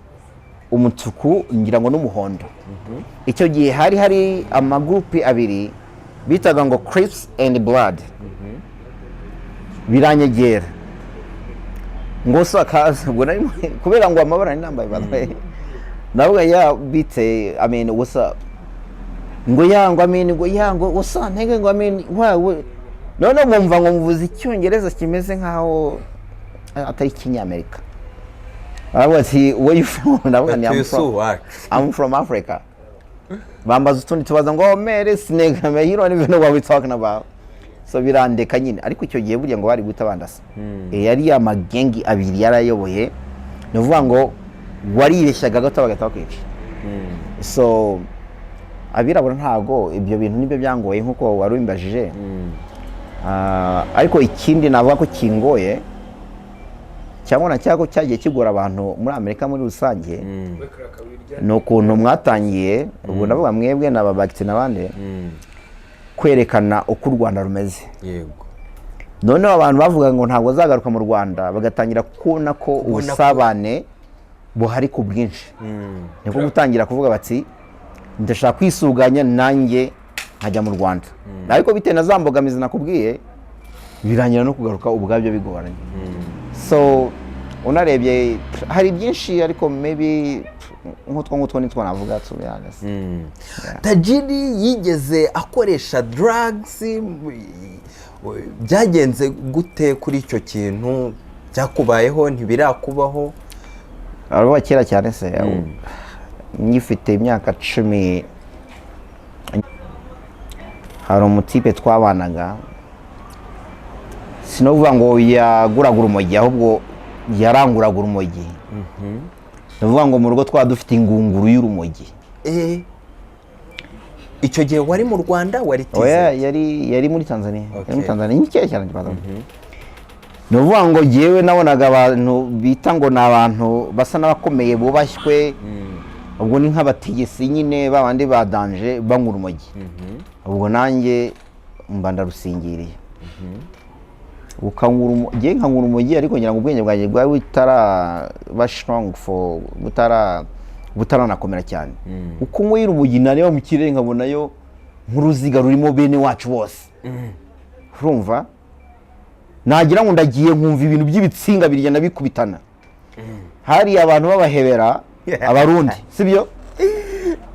umutuku ngira ngo n'umuhondo. Icyo gihe hari amagurupe abiri bitaga ngo Crips and Blood. Biranyegera ngo usakaze, ubwo nari kubera ngo amabara nari nambaye, by the way. Ndavuga: "Yeah, bite? I mean, what's up?" Ngo ya, ngo I mean, ngo ya, ngo what's up ntege, ngo I mean wa none mwumva ngo muvuze Icyongereza kimeze nkaho atari Ikinyamerika. Baravuga ati: "Where you from?" Ndavuga ni I'm Batuye si from uwacu. I'm from Africa. Bambaza utundi tubaza ngo: "Man, this nigga, man, you don't even know what we're talking about." So birandeka nyine, ariko icyo gihe burya ngo bari guhita bandasa. Yari amagengi abiri yarayoboye, ni ukuvuga ngo waribeshyaga gato bagahita bakwica. So abirabura ntabwo ibyo bintu nibyo byangoye nk'uko wari ubimbajije. Ariko ikindi navuga ko kingoye cyangwa na cyangwa cyagiye kigora abantu muri Amerika muri rusange ni ukuntu mwatangiye, ubwo ndavuga mwebwe na babagiti n'abandi, kwerekana uko u Rwanda rumeze. Noneho abantu bavuga ngo ntabwo bazagaruka mu Rwanda, bagatangira kubona ko ubusabane buhari ku bwinshi, niko gutangira kuvuga bati: "Ndashaka kwisuganya nanjye nkajya mu Rwanda." Ariko bitewe na za mbogamizi nakubwiye, birangira no kugaruka ubwabyo bigoranye. So unarebye hari byinshi, ariko maybe nk'utwo ngutwo nitwo navuga, to be honest. Tajiri yigeze akoresha drugs? Byagenze gute kuri icyo kintu? Byakubayeho, ntibirakubaho? Aravuga kera cyane se, ngifite imyaka 10, hari umutipe twabanaga, sinovuga ngo yaguraga urumogi, ahubwo yaranguraga urumogi. Ni ukuvuga ngo mu rugo twaba dufite ingunguru y'urumogi. Icyo gihe wari mu Rwanda, wari Oya, tize? yari muri Tanzania. Yari muri Tanzania, ni kera cyane. Ni ukuvuga ngo jyewe nabonaga abantu bita ngo ni abantu basa n'abakomeye bubashywe, ubwo ni nk'abategesi nyine babandi ba danger, banywa urumogi. Ubwo nanjye mba ndarusingiriye. Ukanywa urumogi, njye nkanywa urumogi, ariko ngira ngo ubwenge bwanjye bwari butaraba strong for butaranakomera cyane. Uko nywera urumogi, nareba mu kirere nkabonayo nk'uruziga rurimo bene wacu bose. Urumva, nagira ngo ndagiye, nkumva ibintu by'ibitsinga birigenda bikubitana. Hari abantu b'abahebera, Abarundi, sibyo?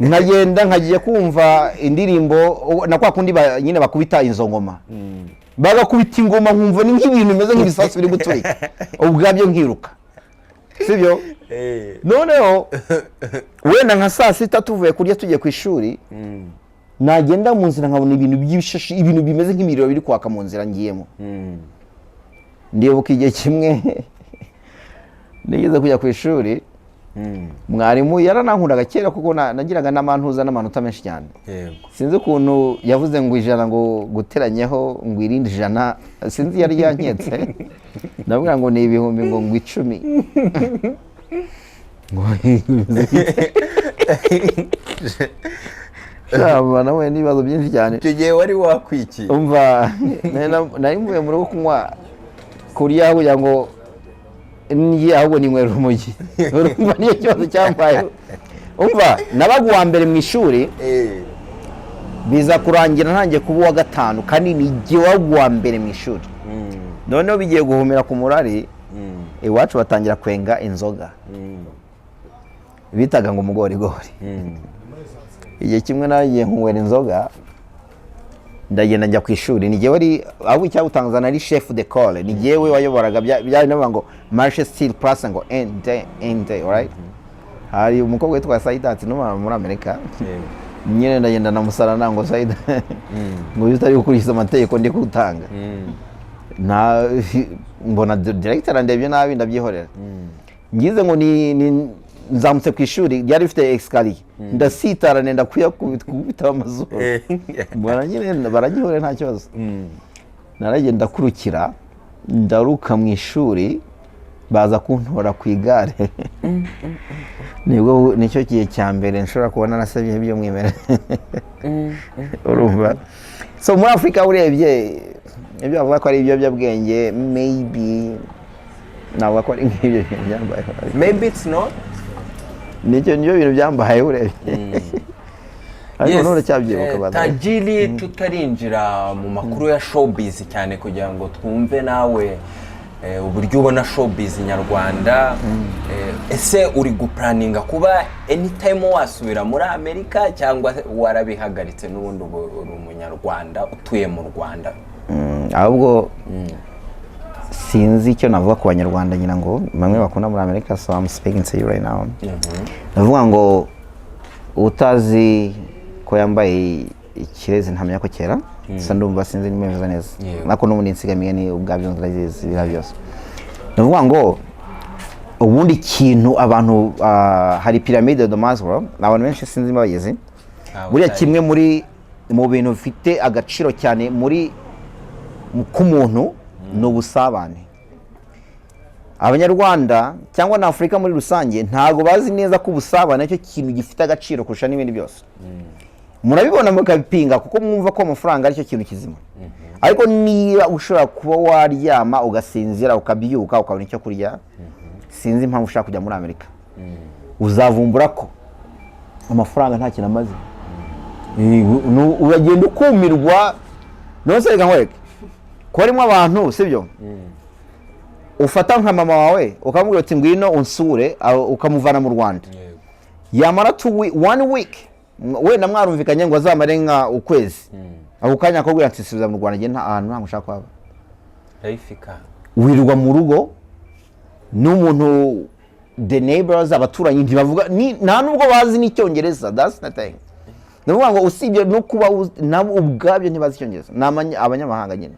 Nkagenda nkagiye kumva indirimbo na kwa kundi nyine bakubita izo ngoma, bagakubita ingoma, nkumva ni nk'ibintu bimeze nk'ibisasu biri guturika, ubwabyo nkiruka, sibyo? Noneho wenda nka saa sita tuvuye kurya tugiye ku ishuri, nagenda mu nzira nkabona ibintu by'ibishashi, ibintu bimeze nk'imiriro biri kwaka mu nzira ngiyemo. Ndibuka igihe kimwe nigeze kujya ku ishuri, mwarimu yaranankundaga kera kuko nagiraga n'amantuza n'amanota menshi cyane. Sinzi ukuntu yavuze ngo 100 ngo guteranyeho ngo irindi 100, sinzi yari yanketse, ndavuga ngo ni ibihumbi ngo 10 ngo bimeze bite? Shaba, nahuye n'ibibazo byinshi cyane. Icyo gihe wari wakwikiye? Umva, nari mvuye mu rugo kunywa, kurya kugira ngo ndye, ahubwo ninywera urumogi. Urumva niyo kibazo cyambayeho. Umva, nabaga uwa mbere mu ishuri, biza kurangira ntangiye kuba uwa gatanu, kandi ni jye wabaga uwa mbere mu ishuri. Noneho bigiye guhumira ku murari, iwacu batangira kwenga inzoga bitaga ngo umugorigori. Igihe kimwe nagiye nkunywera inzoga, ndagenda njya ku ishuri, ni jyewe wari ahubwo icyagutangaza, nari chef d'école, ni jyewe wayoboraga bya bindi bavuga ngo marche sur place, ngo ende ende, alright. Hari umukobwa witwa Saidati n'umwana muri Amerika. Nyine ndagenda na musarana ngo sayida ngo iyo utari gukurikiza amategeko ndi gutanga, nta mbona director andebye nabi, ndabyihorera. Ngize ngo ni nzamutse ku ishuri ryari rifite escalier, ndasitara, nenda kuyakubita kubita amazuru. Mbona nyine baranyihorera, nta kibazo. Naragenda, ndakurukira, ndaruka mu ishuri, baza kuntora ku igare. Nibwo nicyo gihe cya mbere nshobora kubona nasabye ibyo mwemera, urumva? So muri Afurika urebye ibyo bavuga ko ari ibiyobyabwenge, maybe navuga ko ari nk'ibyo bintu byambayeho. Maybe it's not. Nicyo nibyo bintu byambayeho urebye, ariko Yes, n'ubu uracyabyibuka by the way. Tajiri, tutarinjira mu makuru ya showbiz cyane, kugira ngo twumve nawe uburyo ubona showbiz nyarwanda, ese uri guplanninga kuba anytime wasubira muri Amerika, cyangwa warabihagaritse n'ubundi ubu uri Umunyarwanda utuye mu Rwanda? Ahubwo sinzi icyo navuga ku Banyarwanda ngira ngo bamwe bakunda muri Amerika, so I'm speaking to you right now. Ndavuga ngo utazi ko yambaye ikirezi ntamenya ko kera. Gusa ndumva sinzi niba mbivuze neza. Nako n'ubundi nsigamiye ni ubwabyo, ndazizi biriya byose. Ndavuga ngo ubundi kintu abantu hari pyramide de Maslow, abantu benshi sinzi niba bayizi. Ntawe Buriya utayizi. kimwe mu bintu bifite agaciro cyane muri k'umuntu ni ubusabane. Abanyarwanda cyangwa na Afurika muri rusange ntabwo bazi neza ko ubusabane aricyo kintu gifite agaciro kurusha n'ibindi byose. Murabibona mukabipinga kuko mwumva ko amafaranga aricyo kintu kizima, ariko niba ushobora kuba waryama ugasinzira, ukabyuka ukabona icyo kurya, sinzi impamvu ushaka kujya muri Amerika. Uzavumbura ko amafaranga nta kintu amaze. Uragenda ukumirwa. None se reka nkwereke ko harimo abantu, sibyo, ufata nka mama wawe ukamubwira uti "Ngwino unsure," ukamuvana mu Rwanda, yamara one week, wenda mwarumvikanye ngo azamare nka ukwezi, ako kanya akakubwira ati "Subiza mu Rwanda, njye nta ahantu ntabwo ushaka kuhaba." Life ikanga. Wirirwa mu rugo n'umuntu, the neighbors, abaturanyi ntibavuga nta nubwo bazi n'Icyongereza. That's the thing. Ni ukuvuga ngo usibye no kuba nabo ubwabyo ntibazi Icyongereza, ni abanyamahanga nyine,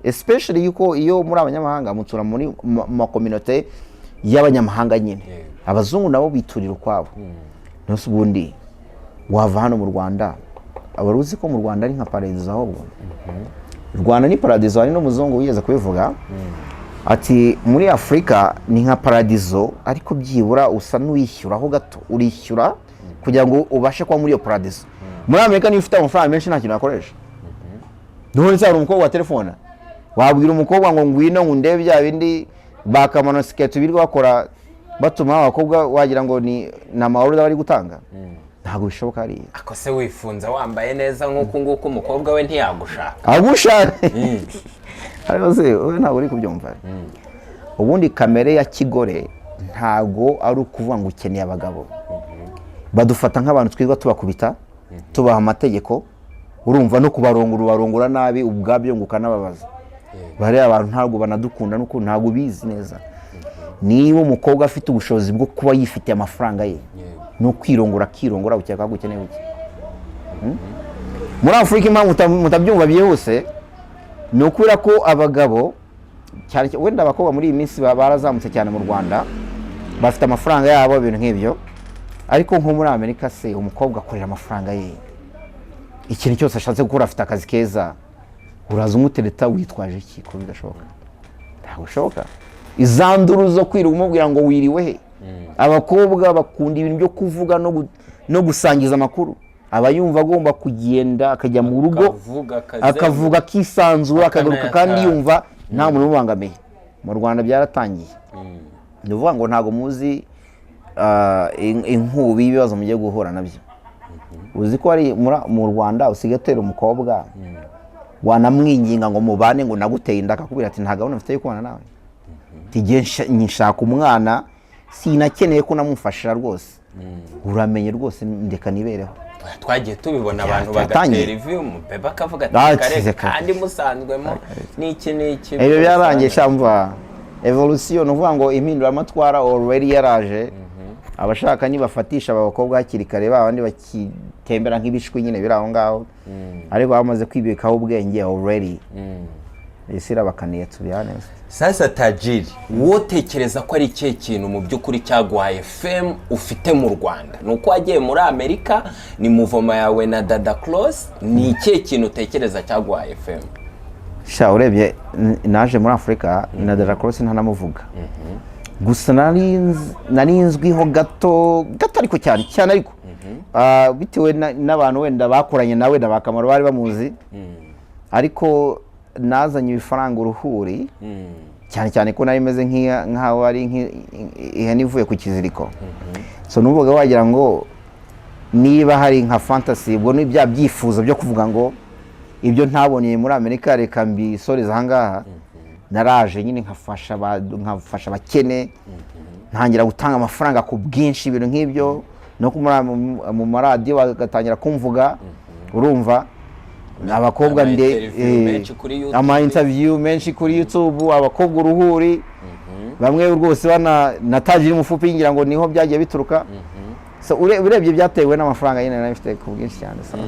especially yuko iyo muri abanyamahanga mutura muri makominote y'abanyamahanga nyine. Abazungu nabo biturira ukwabo. Nose ubundi wava hano mu Rwanda, wari uzi ko mu Rwanda ari nka paradizo? Ahubwo Rwanda ni paradizo. Hari n'umuzungu wigeze kubivuga ati muri Afurika ni nka paradizo, ariko byibura usa n'uwishyuraho gato, urishyura kugira ngo ubashe kuba muri iyo paradizo. Muri Amerika niba ufite amafaranga menshi nta kintu wakoresha. None se hari umukobwa wa telefone wabwira umukobwa ngo ngwino ngo ndebe bya bindi bakamano siketi birirwa bakora batuma abakobwa wagira ngo ni amahoro bari gutanga? Ntabwo bishoboka hariya. Ako se wifunze wambaye neza nk'uku nguku, umukobwa we ntiyagushaka? Agushaka, ariko se wowe ntabwo uri kubyumva. Ubundi kamere ya kigore ntabwo ari ukuvuga ngo ukeneye abagabo. Badufata nk'abantu twirirwa tubakubita, tubaha amategeko, urumva, no kubarongora ubarongora nabi ubwabyo ngo ukanababaza. Bariya abantu ntabwo banadukunda, nuko ntabwo ubizi neza. Niba umukobwa afite ubushobozi bwo kuba yifitiye amafaranga ye no kwirongora akirongora, ukeka ko ukeneye iki? Muri Afurika impamvu mutabyumva byihuse ni ukubera ko abagabo cyane, wenda abakobwa muri iyi minsi barazamutse cyane mu Rwanda, bafite amafaranga yabo, ibintu nk'ibyo. Ariko nko muri Amerika se umukobwa akorera amafaranga ye, ikintu cyose ashatse gukora, afite akazi keza, uraza umutereta witwaje iki ko bidashoboka? Ntabwo bishoboka. Izanduru zo kwirirwa umubwira ngo wiriwe he. Abakobwa bakunda ibintu byo kuvuga no gusangiza amakuru. Aba yumva agomba kugenda akajya mu rugo, akavuga, akazenguruka. Akavuga akisanzura, akagaruka kandi Akanayataha. yumva nta muntu umubangamiye. Mu Rwanda byaratangiye. Ni ukuvuga ngo ntabwo muzi inkubi y'ibibazo mugiye guhura nabyo. Uzi ko hari mu Rwanda usigaye utera umukobwa, wanamwinginga ngo mubane, ngo naguteye inda, akakubwira ati nta gahunda mfite yo kubana nawe. Ati nshaka umwana, sinakeneye ko namufasha rwose, uramenye rwose, ndeka nibereho. Twagiye tubibona, abantu Byatangiye. bagatera ivi, umubebe akavuga ati Ah, kare reka. kandi musanzwemo n'iki n'iki. Ibyo byarangiye shamva. Evolution, ni ukuvuga ngo impinduramatwara already yaraje. Abashaka nibafatisha aba bakobwa hakiri kare, ba bandi bakitembera nk'ibishwi nyine biri aho ngaho, ariko bamaze kwibikaho ubwenge already, isi irabakaniye, to be honest. Sasa Tajiri, wotekereza ko ari ikihe kintu mu by'ukuri cyaguhaye fame ufite mu Rwanda? Ni uko wagiye muri Amerika? Ni mouvement yawe na Dada Cross? Ni ikihe kintu utekereza cyaguhaye fame? Sha, urebye naje muri Afurika na Dada Cross ntanamuvuga gusa, nari nzwiho gato gato, ariko cyane cyane, ariko bitewe n'abantu wenda bakoranye nawe na ba Kamaro bari bamuzi, ariko nazanye ibifaranga uruhuri, cyane cyane ko nari meze nk'aho ari ihene ivuye ku kiziriko. So numvaga wagira ngo niba hari nka fantasy, ubwo ni bya byifuzo byo kuvuga ngo ibyo ntaboneye muri Amerika reka mbisoreze ahangaha. Naraje nyine nkafasha abakene, ntangira gutanga amafaranga ku bwinshi, ibintu nk'ibyo, no mu maradiyo bagatangira kumvuga. Urumva abakobwa Ama nde interview menshi kuri YouTube. Ama interview menshi kuri YouTube, abakobwa uruhuri, bamwe rwose bana na Tajiri mufupi, ngira ngo niho byagiye bituruka. So urebye byatewe n'amafaranga nyine nari mfite ku bwinshi cyane. So,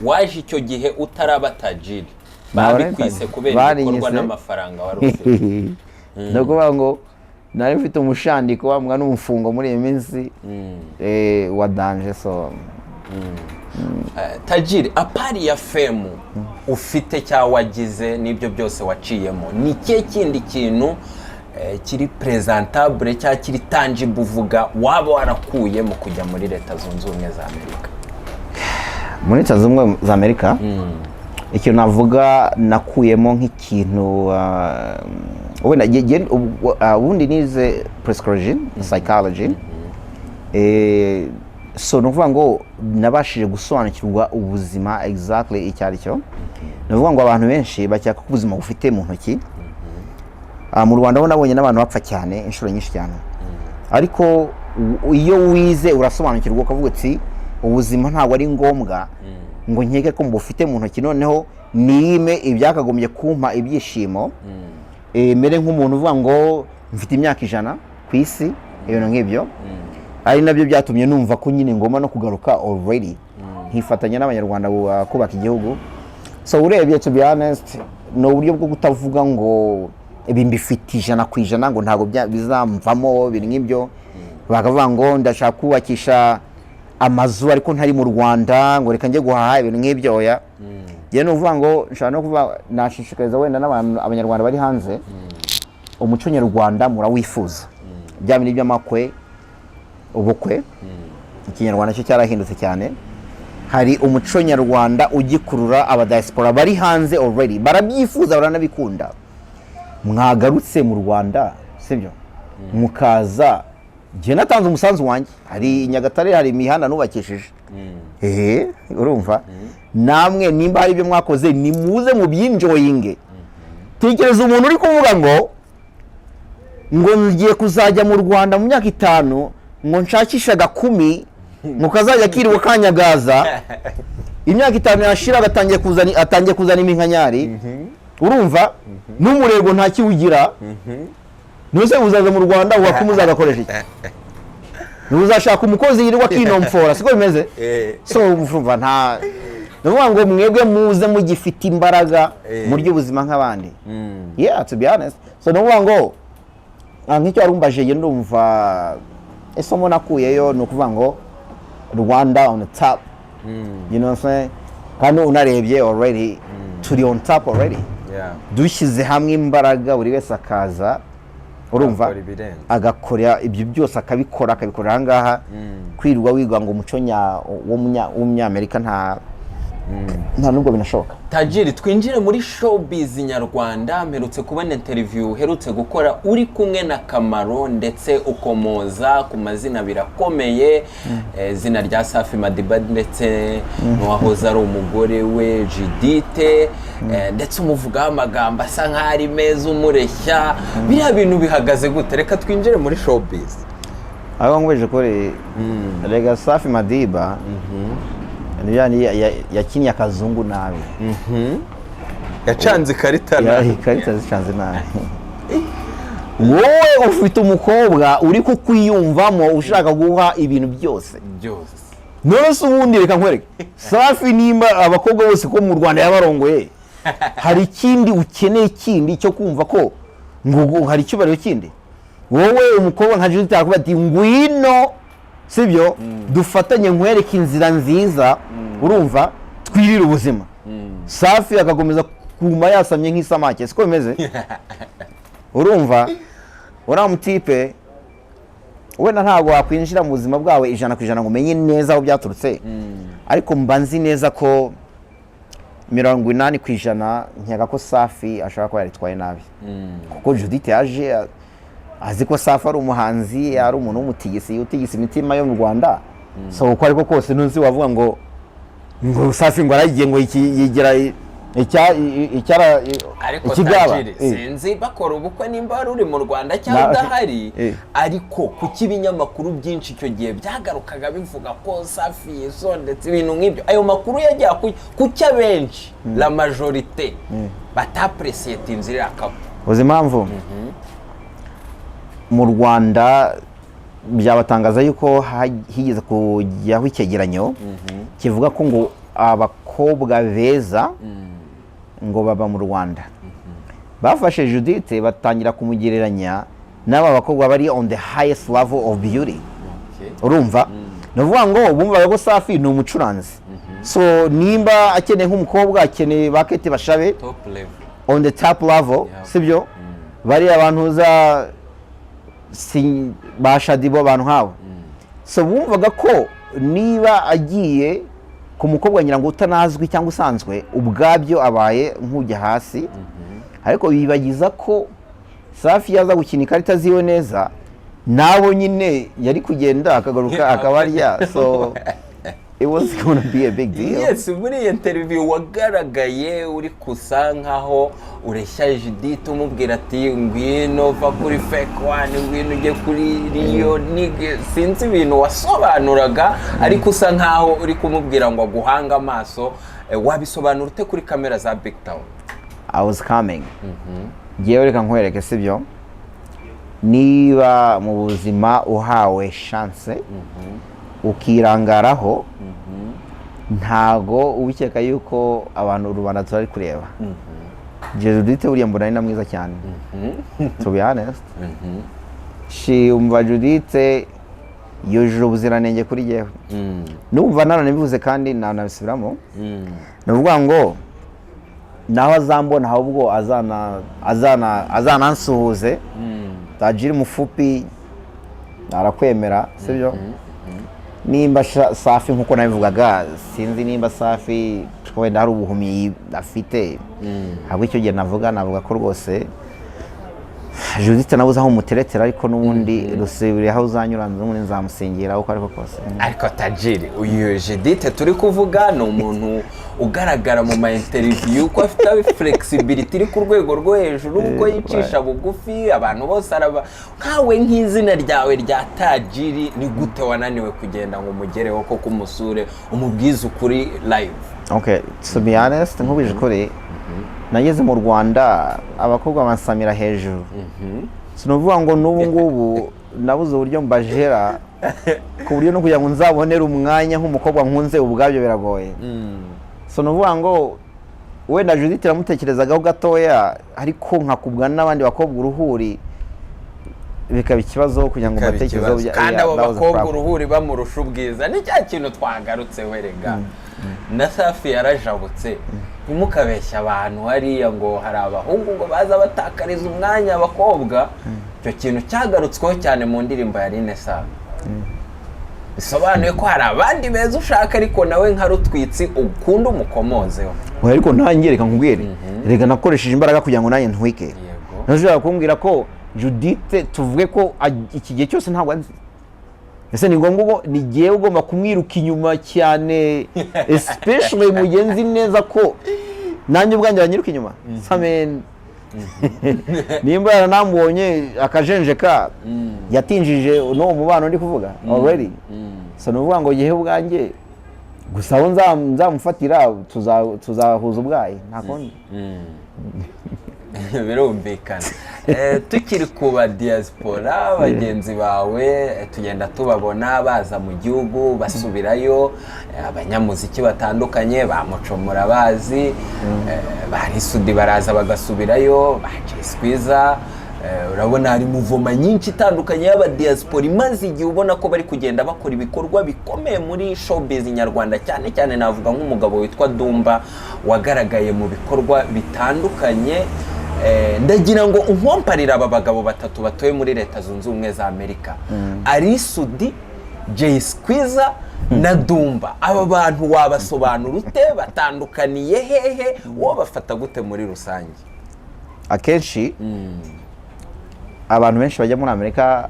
Waje icyo gihe utaraba Tajiri, Ntabwo nari babikwise Tajiri. kubera ibikorwa Barinyise. n'amafaranga wari ufite. Ni ukuvuga ngo nari mfite umushandiko wa mbwa n'umufungo muri iyi minsi wa danger, so. Tajiri, à part ya fame ufite cyangwa wagize n'ibyo byose waciyemo, ni ikihe kindi kintu kiri presentable cyangwa kiri tangible uvuga waba warakuye mu kujya muri Leta Zunze Ubumwe za Amerika? Muri Leta Zunze Ubumwe za Amerika, ikintu navuga nakuyemo nk'ikintu wenda ubundi nize psychology, so ni ukuvuga ngo nabashije gusobanukirwa ubuzima exactly icyo ari cyo. Ni ukuvuga ngo abantu benshi bakeka ko ubuzima bufite mu ntoki. Mu Rwanda ho nabonye n'abantu bapfa cyane inshuro nyinshi cyane, ariko iyo wize urasobanukirwa, ukavuga uti ubuzima ntabwo ari ngombwa ngo nkeke ko mbufite mu ntoki, noneho niyime ibyakagombye kumpa ibyishimo, mere nk'umuntu uvuga ngo mfite imyaka 100 ku isi, ibintu nk'ibyo. Ari nabyo byatumye numva ko nyine ngomba no kugaruka already, nkifatanya n'Abanyarwanda kubaka igihugu. So urebye, to be honest, ni uburyo bwo kutavuga ngo ibi mbifite 100%, ngo ntabwo bizamvamo, ibintu nk'ibyo. Bakavuga ngo ndashaka kubakisha amazu ariko ntari mu Rwanda, ngo reka njye guhaha, ibintu nk'ibyo. Oya, njyewe ni ukuvuga ngo nshobora no kuvuga, nashishikariza wenda n'abantu, Abanyarwanda bari hanze, umuco nyarwanda murawifuza, bya bindi by'amakwe, ubukwe, Ikinyarwanda cyo cyarahindutse cyane. Hari umuco nyarwanda ugikurura abadiaspora bari hanze already, barabyifuza, baranabikunda. Mwagarutse mu Rwanda, sibyo? Mukaza, njye natanze umusanzu wanjye, hari i Nyagatare hari imihanda nubakishije. Ehe, urumva namwe nimba hari ibyo mwakoze, nimuze mubyenjoyinge. Tekereza umuntu uri kuvuga ngo ngiye kuzajya mu Rwanda mu myaka 5, ngo nshakishe agakumi, ngo kazajya kirirwa kanyagaza, imyaka 5 yashira agatangiye kuzana, atangiye kuzana iminkanyari, urumva n'umurego ntakiwugira. Ntuse uzaza mu Rwanda wakuma uzagakoresha iki? Ntuzashaka umukozi yirirwa akinomfora, siko bimeze? So urumva nta, ni ukuvuga ngo mwebwe muze mugifite imbaraga, murye ubuzima nk'abandi. Yeah, to be honest, so ni ukuvuga ngo nk'icyo wari umbaje, njye ndumva isomo nakuyeyo ni ukuvuga ngo Rwanda on the top, you know what I'm saying? Kandi unarebye already turi on top already. Dushyize hamwe imbaraga, buri wese akaza, urumva, Agakora ibirenze. Agakora ibyo byose, akabikora, akabikorera aha ngaha. Kwirirwa wiga ngo umuco w'umunyamerika, nta nubwo binashoboka. Tajiri, twinjire muri showbiz nyarwanda. Mperutse kubona interview uherutse gukora uri kumwe na Kamaro, ndetse ukomoza ku mazina birakomeye, izina rya Safi Madiba ndetse n'uwahoze ari umugore we Judith, ndetse umuvugaho amagambo asa nk'aho ari meza, umureshya. Biriya bintu bihagaze gute? Reka twinjire muri showbiz. Aho ngweje kuri rega Safi Madiba ni yakinnye akazungu nabi. Yacanze ikarita. Ikarita zicanze nabi. Wowe ufite umukobwa uri kukwiyumvamo, ushaka guha ibintu byose. Byose. None se ubundi reka nkwereke, Safi nimba abakobwa bose ko mu Rwanda yabarongoye, hari ikindi ukeneye kindi cyo kumva ko ngo hari icyubahiro kindi? Wowe umukobwa nka Judith arakuvuga ati: "Ngwino, sibyo, dufatanye nkwereke inzira nziza, urumva, twirire ubuzima." Safi agakomeza kuma yasamye nk'isamake, siko bimeze? Urumva uriya mutipe, wenda ntabwo wakwinjira mu buzima bwawe 100% ngo umenye neza aho byaturutse, ariko mba nzi neza ko 80% nkeka ko Safi ashobora kuba yaritwaye nabi, kuko Judith yaje azi ko Safi ari umuhanzi, ari umuntu w'umutigisi utigisa imitima yo mu Rwanda. So uko ariko kose ntuzi wavuga ngo Safi ngo aragiye ngo iki yigira icyara Ariko ikigaba. Tajiri, sinzi bakora ubukwe nimba wari uri mu Rwanda cyangwa udahari, ariko kuki ibinyamakuru byinshi icyo gihe byagarukaga bivuga ko Safi yisondetse, ibintu nk'ibyo? Ayo makuru yagiye kuki abenshi, la majorité, batapresiyetinze iriya couple? Uzi impamvu? Mu Rwanda byabatangaza yuko higeze kujyaho icyegeranyo kivuga ko ngo abakobwa beza ngo baba mu Rwanda. Bafashe Judith batangira kumugereranya n'aba bakobwa bari on the highest level of beauty. Urumva, ni ukuvuga ngo bumvaga ko Safi ni umucuranzi, so nimba akeneye nk'umukobwa, akeneye ba Kate Bashabe, top level, on the top level, sibyo? Bariya abantu za si ba Shaddyboo, abantu nk'abo. So bumvaga ko niba agiye ku mukobwa ngira ngo utanazwi cyangwa usanzwe, ubwabyo abaye nk'ujya hasi. Ariko bibagiza ko Safi yaza gukina ikarita ziwe neza, nabo nyine yari kugenda akagaruka akabarya. So it was gonna be a big deal. Yes, muri iyi interview wagaragaye uri kusa nkaho ureshya Judith, umubwira ati: "Ngwino va kuri fake one, ngwino ujye kuri real nigga." Sinzi ibintu wasobanuraga, ariko usa nkaho uri kumubwira ngo aguhange amaso. Wabisobanura ute kuri kamera za Big Town? I was coming. Ngewe reka nkwereke, sibyo, niba mu buzima uhawe chance ukirangaraho, ntago ubikeka yuko abantu rubanda turari kureba. Judith buriya mbona ari na mwiza cyane, to be honest. She, umva, Judith yujuje ubuziranenge kuri jyewe. Numva naranabivuze kandi nanabisubiramo. Ni ukuvuga ngo naho azambona, ahubwo azana azana azanansuhuze. Tajiri mufupi arakwemera, sibyo? Nimba Safi, nkuko nabivugaga, sinzi nimba Safi wenda hari ubuhumyi afite. Ntabwo icyo gihe navuga ko rwose Judith nabuze aho umuteretera, ariko n'ubundi rusibiri aho uzanyura, n'ubundi nzamusengera uko ariko kose. Ariko Tajiri, uyu Judith turi kuvuga ni umuntu ugaragara mu ma interview ko afite flexibility iri ku rwego rwo hejuru, ko yicisha bugufi, abantu bose araba nkawe. Nk'izina ryawe rya Tajiri, ni gute wananiwe kugenda ngo umugereho koko, umusure, umubwize ukuri live? Okay, to be honest, nkubije ukuri, nageze mu Rwanda abakobwa bansamira hejuru. Sinavuga ngo n'ubu ngubu nabuze uburyo mbajera, ku buryo no kugira ngo nzabonere umwanya nk'umukobwa nkunze ubwabyo biragoye. So ni ukuvuga ngo wenda Judith iramutekerezagaho gatoya, ariko nkakubwa n'abandi bakobwa uruhuri, bikaba ikibazo kugira ngo Bikaba mbatekerezeho. ikibazo. Kandi abo bakobwa uruhuri bamurusha ubwiza. Ni cya kintu twagarutse werega na Safi yarajabutse. Ntimukabeshye abantu hariya ngo hari abahungu ngo baza batakariza umwanya abakobwa. Icyo kintu cyagarutsweho cyane mu ndirimbo ya Rine Sano, bisobanuye ko hari abandi beza ushaka, ariko nawe nka rutwitsi ukunda umukomozeho. Oya, ariko nanjye reka nkubwire, reka nakoresheje imbaraga kugira ngo nanjye ntwike. Ntushobora kumbwira ko Judith, tuvuge ko iki gihe cyose ntabwo azi. Ese ni ngombwa ubwo ni jyewe ugomba kumwiruka inyuma cyane, especially mu gihe nzi neza ko nanjye ubwanjye banyiruka inyuma? Samen nimba yaranamubonye akajenjeka, yatinjije n'uwo mubano ndi kuvuga already. So ni ukuvuga ngo jyewe ubwanjye gusa aho nzamufatira tuzahuza ubwayi, nta kundi. Birumvikana. Tukiri ku ba diaspora bagenzi bawe, tugenda tubabona baza mu gihugu basubirayo, abanyamuziki batandukanye ba Muco murabazi, ba Risudi baraza bagasubirayo, ba Jay Squeezer, urabona hari mouvement nyinshi itandukanye y'abadiaspora imaze igihe, ubona ko bari kugenda bakora ibikorwa bikomeye muri showbiz nyarwanda. Cyane cyane navuga nk'umugabo witwa Dumba wagaragaye mu bikorwa bitandukanye. Ndagira ngo unkomparire aba bagabo batatu batuye muri Leta Zunze Ubumwe za Amerika, Ally Soudy, Jay Squeezer na Dumba. Aba bantu wabasobanura ute? Batandukaniye hehe? Wowe bafata gute muri rusange? Akenshi abantu benshi bajya muri Amerika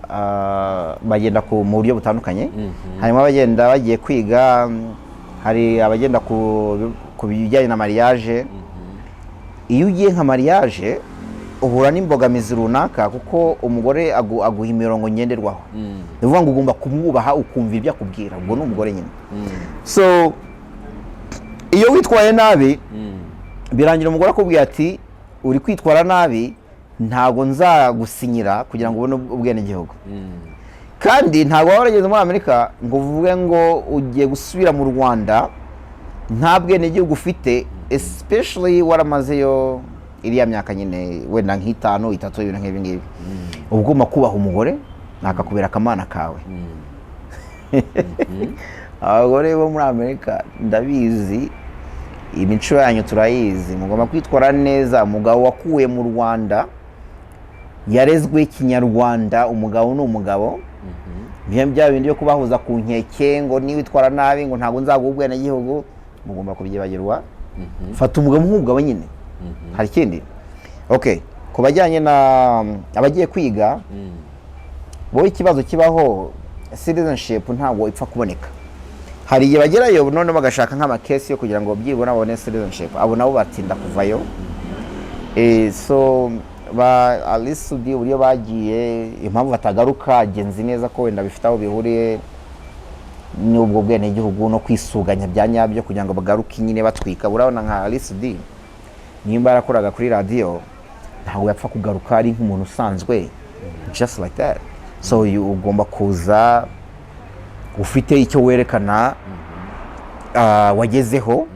bagenda mu buryo butandukanye. Harimo abagenda bagiye kwiga, hari abagenda ku bijyanye na mariage. Iyo ugiye nka mariage uhura n'imbogamizi runaka, kuko umugore aguha imirongo ngenderwaho. Ni ukuvuga ngo ugomba kumwubaha, ukumva ibyo akubwira. Ubwo ni umugore nyine. So iyo witwaye nabi, birangira umugore akubwiye ati: "Uri kwitwara nabi, ntabwo nzagusinyira kugira ngo ubone ubwenegihugu." Kandi ntabwo waba warageze muri Amerika ngo uvuge ngo ugiye gusubira mu Rwanda nta bwenegihugu ufite, especially waramazeyo iriya myaka nyine, wenda nk'itanu, itatu, ibintu nk'ibi ngibi. Uba ugomba kubaha umugore, akakubera akamana kawe. Abagore bo muri Amerika, ndabizi, imico yanyu turayizi, mugomba kwitwara neza. Umugabo wakuwe mu Rwanda yarezwe Kinyarwanda, umugabo ni umugabo. Bya bindi byo kubahuza ku nkeke ngo niwitwara nabi ngo ntabwo nzaguha ubwenegihugu, mugomba kubyibagirwa. Fata umugabo nk'umugabo nyine. Hari ikindi, okay, ku bajyanye na abagiye kwiga, wowe ikibazo kibaho, citizenship ntabwo ipfa kuboneka. Hari igihe bagerayo noneho bagashaka nk'amakesi yo kugira ngo byibura babone citizenship. Abo nabo batinda kuvayo. So ba Ally Soudy, uburyo bagiye, impamvu batagaruka, genzi neza ko wenda bifite aho bihuriye n'ubwo bwenegihugu no kwisuganya bya nyabyo kugira ngo bagaruke nyine batwika. Urabona nka Ally Soudy, nimba yarakoraga kuri radiyo, ntabwo yapfa kugaruka ari nk'umuntu usanzwe just like that. So ugomba kuza ufite icyo werekana wagezeho,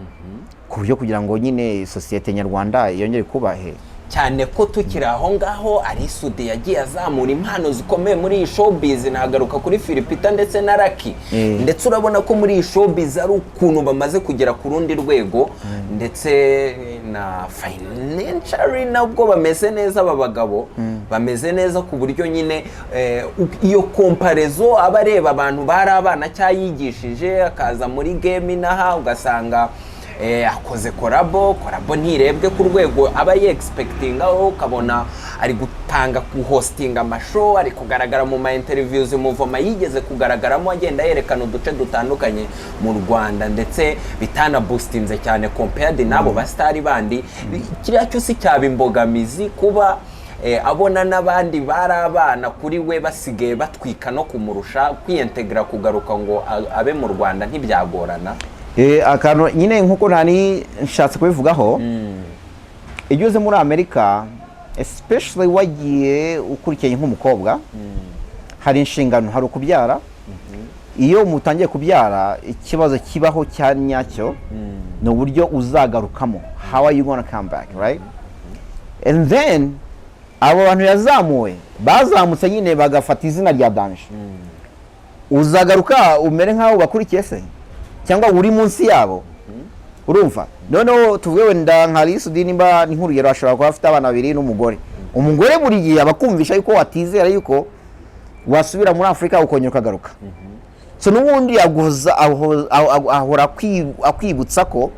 ku buryo kugira ngo nyine sosiyete nyarwanda yongere kubahe. Cyane ko tukiri aho ngaho, Ally Soudy yagiye azamura impano zikomeye muri iyi showbiz. Nagaruka kuri Phil Peter ndetse na Lucky. Ndetse urabona ko muri iyi showbiz ari ukuntu bamaze kugera ku rundi rwego, ndetse na financially nabwo bameze neza. Aba bagabo bameze neza ku buryo nyine iyo comparaison, aba areba abantu bari abana cyangwa yigishije, akaza muri game inaha, ugasanga akoze collabo, collabo ntirebwe ku rwego aba yexpectingaho, ukabona ari gutanga, guhostinga amashow, ari kugaragara mu ma interviews, mouvement yigeze kugaragaramo agenda yerekana uduce dutandukanye mu Rwanda, ndetse bitanaboostinze cyane compared n'abo basitari bandi. Kiriya cyose cyaba imbogamizi kuba abona n'abandi bari abana kuri we basigaye batwika no kumurusha, kwiyentegera kugaruka ngo abe mu Rwanda ntibyagorana. Akantu nyine nk'uko ntani nshatse kubivugaho, iyo uze muri Amerika, especially wagiye ukurikiranye nk'umukobwa, hari inshingano, hari ukubyara. Iyo mutangiye kubyara, ikibazo kibaho cya nyacyo ni uburyo uzagarukamo. How are you gonna come back, right? And then abo bantu yazamuwe bazamutse nyine bagafata izina rya danger, uzagaruka umere nk'aho bakurikiye se cyangwa uri munsi yabo? Urumva, noneho tuvuge wenda nka Ally Soudy, nimba ni nk'urugero, ashobora kuba afite abana babiri n'umugore. Umugore buri gihe aba akumvisha yuko watizera yuko wasubira muri Afurika ukongera ukagaruka. So n'ubundi ahora akwibutsa ko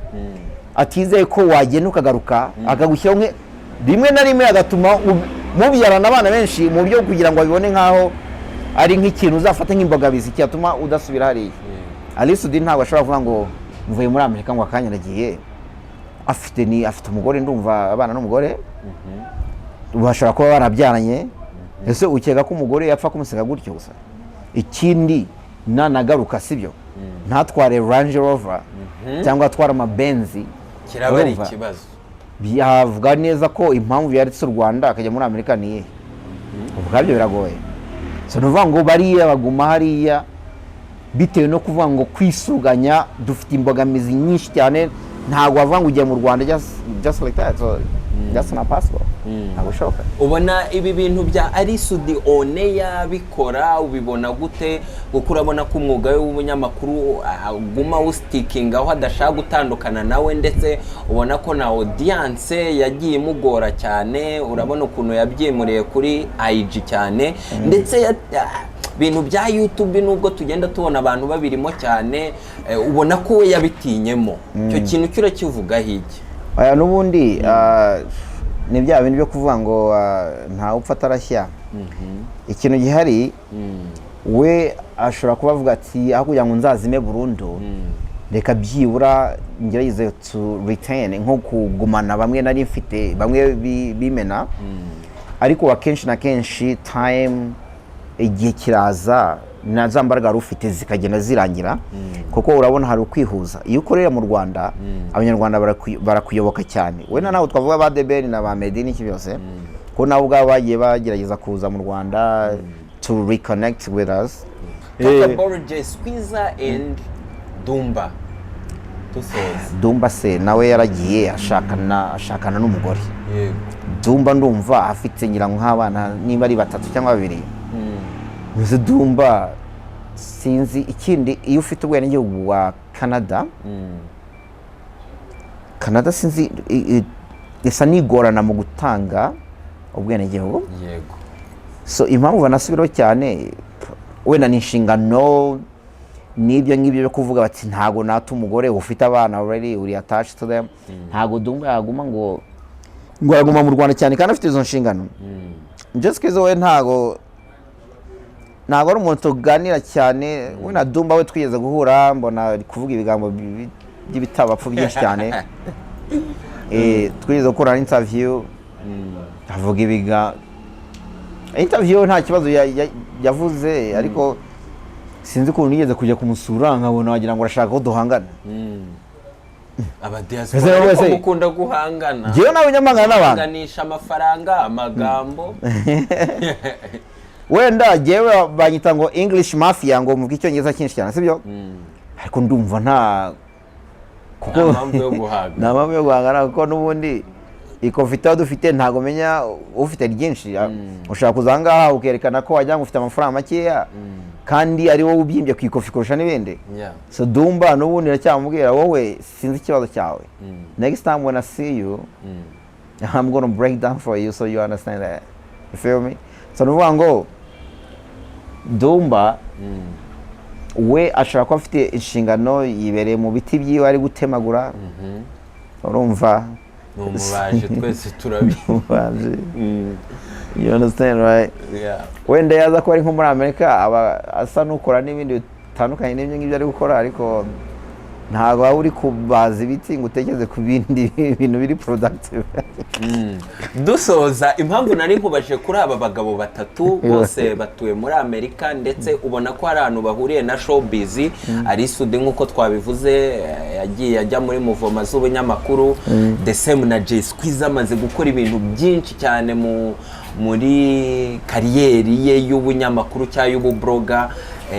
atizeye ko wagenda ukagaruka, akagushyiraho rimwe na rimwe agatuma mubyarana abana benshi mu buryo kugira ngo abibone nk'aho ari nk'ikintu uzafata nk'imbogamizi cyatuma udasubira hariya. Ally Soudy ntabwo ashobora kuvuga ngo mvuye muri Amerika ngo akanya nagiye. Afite umugore, ndumva abana n'umugore bashobora kuba barabyaranye. Ese ukeka ko umugore yapfa kumusiga gutyo gusa? Ikindi, nanagaruka, sibyo, ntatware Range Rover cyangwa atware amabenzi. Kiraba ari Urumva? ikibazo. Byavuga neza ko impamvu yaretse u Rwanda akajya muri Amerika ni iyihe? Ubwabyo biragoye. So ni ukuvuga ngo bariya baguma hariya bitewe no kuvuga ngo kwisuganya, dufite imbogamizi nyinshi cyane. Ntabwo wavuga ngo ugiye mu Rwanda just like that. So that's not possible, ntabwo bishoboka. Ubona ibi bintu bya Ally Soudy On Air bikora, ubibona gute? Kuko urabona ko umwuga we w'ubunyamakuru aguma awustickinga aho, adashaka gutandukana nawe, ndetse ubona ko na audience yagiye imugora cyane. Urabona ukuntu yabyimuriye kuri IG cyane, ndetse ibintu bya YouTube, nubwo tugenda tubona abantu babirimo cyane, ubona ko we yabitinyemo. Icyo kintu cyo urakivugaho iki? Oya, n'ubundi ni bya bindi byo kuvuga ngo ntawe upfa atarashya. Ikintu gihari, we ashobora kuba avuga ati: "Aho kugira ngo nzazime burundu, reka byibura ngerageze to retain, nko kugumana bamwe nari mfite, bamwe bimena." Ariko akenshi na kenshi time, igihe kiraza na za mbaraga wari ufite zikagenda zirangira, kuko urabona hari ukwihuza. Iyo ukorera mu Rwanda, Abanyarwanda barakuyoboka cyane. Wenda nawe twavuga ba The Ben na ba Meddy n'iki byose, ko nabo ubwabo bagiye bagerageza kuza mu Rwanda to reconnect with us. Talk about Jay Squeezer and Dumba, dusoza. Dumba se nawe yaragiye ashakana n'umugore. Dumba ndumva afite, ngira ngo nk'abana niba ari batatu cyangwa babiri. Mbese Dumba sinzi ikindi. Iyo ufite ubwenegihugu wa Canada, Canada sinzi isa n'igorana mu gutanga ubwenegihugu. So impamvu banasubiraho cyane wenda ni inshingano n'ibyo ngibyo byo kuvuga bati: "Ntabwo nata umugore ufite abana already, uri attached to them." Ntabwo Dumba yaguma ngo araguma mu Rwanda cyane kandi afite izo nshingano. Jessica we ntabwo ari umuntu tuganira cyane. We na Dumba we twigeze guhura, mbona ari kuvuga ibigambo by'ibitabapfu byinshi cyane. Twigeze gukora interview, avuga ibiga interview nta kibazo yavuze, ariko sinzi ukuntu nigeze kujya kumusura nkabona wagira ngo arashaka ko duhangana. Aba Ese diaspora wowe ariko se- mukunda guhangana. Njyewe nawe nyamangana n'abantu. Guhanganisha amafaranga, amagambo. Wenda njyewe banyita ngo English Mafia, ngo muvuge Icyongereza cyinshi cyane, sibyo? Ariko ndumva nta kuko Nta mpamvu yo guhangana. Nta mpamvu yo guhangana, kuko n'ubundi ikofi tuba dufite, ntabwo menya ufite ryinshi. Ushobora kuza aha ngaha ukerekana ko wagira ngo ufite amafaranga makeya kandi ari wowe ubyimbye ku ikofi kurusha n'ibindi. So Dumba n'ubundi iracyamubwira: "Wowe sinzi ikibazo cyawe. Next time when I see you, I'm gonna break down for you so you understand that." You feel me? So ni ukuvuga ngo Dumba we ashobora kuba afite inshingano, yibereye mu biti byiwe ari gutemagura, urumva? Ni umubaji, twese turabizi. Umubaji. You understand, right? Yeah. Wenda yaza kuba ari nko muri Amerika, aba asa n'ukora n'ibindi bitandukanye n'ibyo ngibyo ari gukora, ariko ntabwo waba uri kubaza ibiti ngo utekereze ku bindi bintu biri productive. Dusoza, impamvu nari nkubaje kuri aba bagabo batatu bose batuye muri Amerika, ndetse ubona ko hari ahantu bahuriye na showbiz. Ally Soudy, nk'uko twabivuze, yagiye ajya muri mouvement z'ubunyamakuru, the same na Jay Squeezer, amaze gukora ibintu byinshi cyane muri career ye y'ubunyamakuru cyangwa y'ubublogger,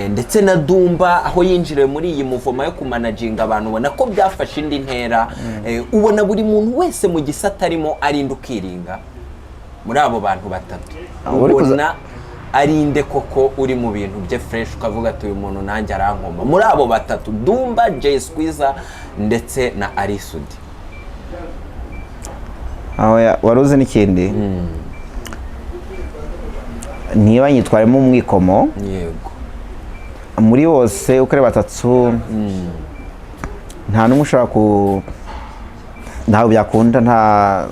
ndetse na Dumba aho yinjiriye muri iyi mouvement yo kumanaginga abantu, ubona ko byafashe indi ntera. Ubona buri muntu wese mu gisata arimo arinda ukiringa muri abo bantu batatu. Uri kuza- Ubona arinde koko uri mu bintu bye fresh, ukavuga ati: "Uyu muntu nanjye arankoma"? Muri abo batatu, Dumba, Jay Squeezer ndetse na Ally Soudy. Aho wari uzi n'ikindi, niba nyitwaremo umwikomo, muri bose uko ari batatu nta n'umwe ushobora ku, ntabwo byakunda, nta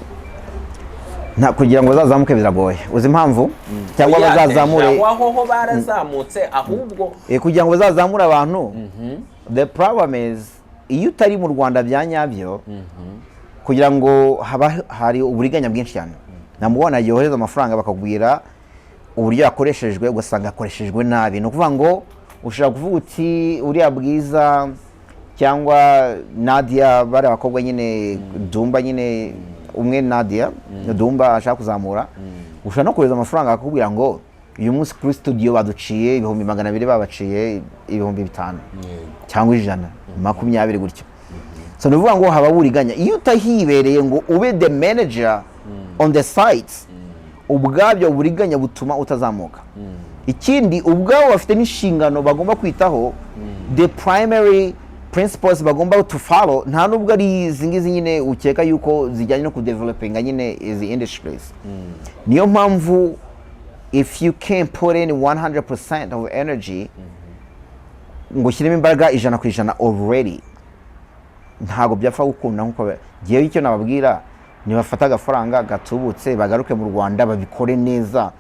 kugira ngo bazazamuke biragoye. Uzi impamvu? Cyangwa Oya, bazazamure deja wahoho barazamutse ahubwo. Kugira ngo bazazamure abantu, the problem is iyo utari mu Rwanda bya nyabyo, kugira ngo haba hari uburiganya bwinshi cyane. Namubona yohereza amafaranga, bakakubwira uburyo yakoreshejwe, ugasanga yakoreshejwe nabi. Ni ukuvuga ngo ushobora kuvuga uti uriya Bwiza cyangwa Nadia, bari abakobwa nyine, Dumba nyine. Umwe Nadia Dumba ashaka kuzamura, ushobora no kohereza amafaranga akakubwira ngo uyu munsi kuri studio baduciye 200,000, babaciye 5000 cyangwa 120 gutyo. So ni ukuvuga ngo haba buriganya. Iyo utahibereye ngo ube the manager on the site, ubwabyo uburiganya butuma utazamuka. Ikindi, ubwabo bafite n'inshingano bagomba kwitaho. The primary principles bagomba to follow nta nubwo ari izi ngizi nyine ukeka yuko zijyanye no kudevelopinga nyine izi industries. Niyo mpamvu if you can put in 100% of energy, ngo ushyiremo imbaraga 100% already, ntabwo byapfa gukunda. Nkuko ngewe icyo nababwira, nibafate agafaranga gatubutse bagaruke mu Rwanda babikore neza.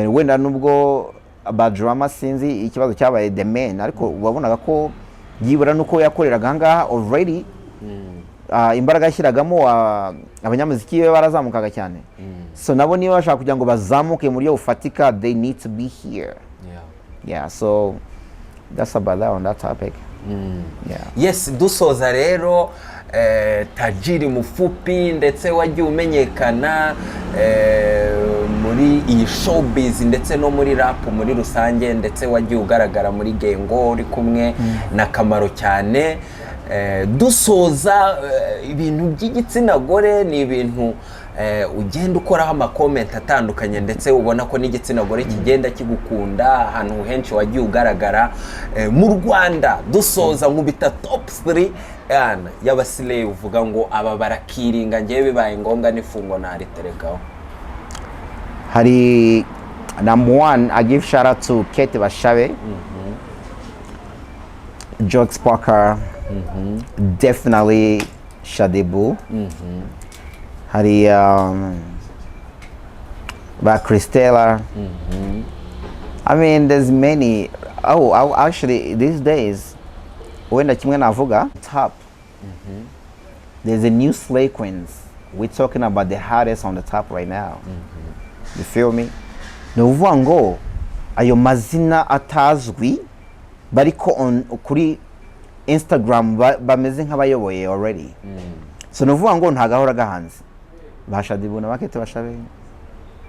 Wenda nubwo Badrama sinzi ikibazo cyabaye the man, ariko wabonaga ko byibura nuko yakoreraga ahangaha already, imbaraga yashyiragamo, abanyamuziki be barazamukaga cyane. So nabo niba bashaka kugira ngo bazamuke mu buryo bufatika, they need to be here. Yeah, so that's about that on that topic, yeah. Yes, dusoza rero, Tajiri Mufupi, ndetse wagiye umenyekana muri iyi showbiz ndetse no muri rap muri rusange, ndetse wagiye ugaragara muri gengo uri kumwe na Kamaro cyane. Dusoza, ibintu by'igitsina gore ni ibintu ugenda ukoraho amakomenti atandukanye, ndetse ubona ko n'igitsina gore kigenda kigukunda ahantu henshi wagiye ugaragara mu Rwanda. Dusoza, nkubita top 3 y'abasileyi uvuga ngo aba barakiringa, ngewe bibaye ngombwa n'ifungo nariterekaho. Hari number one, I give shout out to Kate Bashabe, Jokes Parker, definitely Shaddyboo. Hari ba Christella. I mean, there's many. Oh, actually, these days, wenda kimwe navuga top, there's a new Slay Queens. We're talking about the hottest on the top right now. You feel me? Ni ukuvuga ngo ayo mazina atazwi bariko kuri Instagram bameze nk'abayoboye already. So ni ukuvuga ngo nta gahora gahanze ba Shaddyboo na ba Kate Bashabe.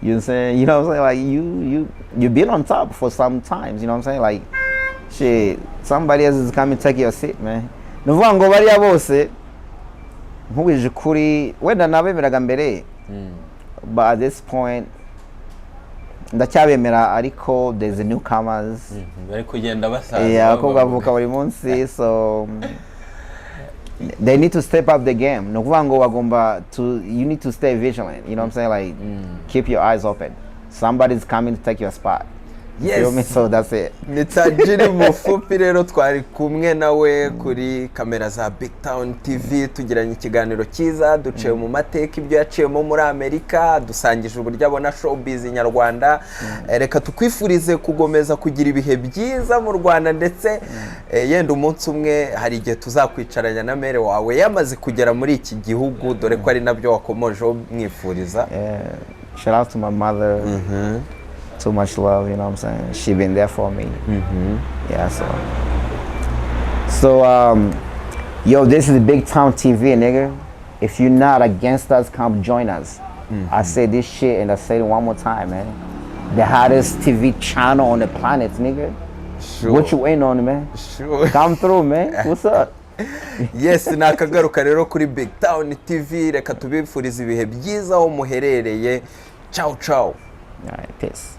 You know what I'm saying? You know what I'm saying? Like you been on top for some times, you know what I'm saying? Like shit, somebody else is coming take your seat, man. Ni ukuvuga ngo bariya bose nkubwije ukuri, wenda nabemeraga mbere, but at this point ndacyabemera, ariko there's a newcomers. Bari kugenda basaza. Yeah, abakobwa bavuka buri munsi, so they need to step up the game. Ni ukuvuga ngo bagomba to, you need to stay vigilant, you know what I'm saying? Like keep your eyes open, somebody's coming to take your spot. You feel me? So that's it. Ni Tajiri Mufupi rero twari kumwe nawe kuri kamera za Big Town TV, tugiranye ikiganiro cyiza, duciye mu mateka ibyo yaciyemo muri Amerika, dusangije uburyo abona showbiz nyarwanda. Reka tukwifurize kugomeza kugira ibihe byiza mu Rwanda, ndetse yenda umunsi umwe hari igihe tuzakwicaranya na mère wawe yamaze kugera muri iki gihugu, dore ko ari nabyo wakomojeho mwifuriza. Yeah. Shout out to my mother. Too much love, you know what I'm saying? She been there for me. Yeah, so. So, yo, this is Big Town TV, nigga. If you're not against us, come join us. I say this shit and I say it one more time, man. The hottest TV channel on the planet, nigga. What you waiting on, man? Sure. Come through, man. What's up? Yes, ni akagaruka rero kuri Big Town TV. Reka tubifurize ibihe byiza aho muherereye. Ciao ciao. All right, peace.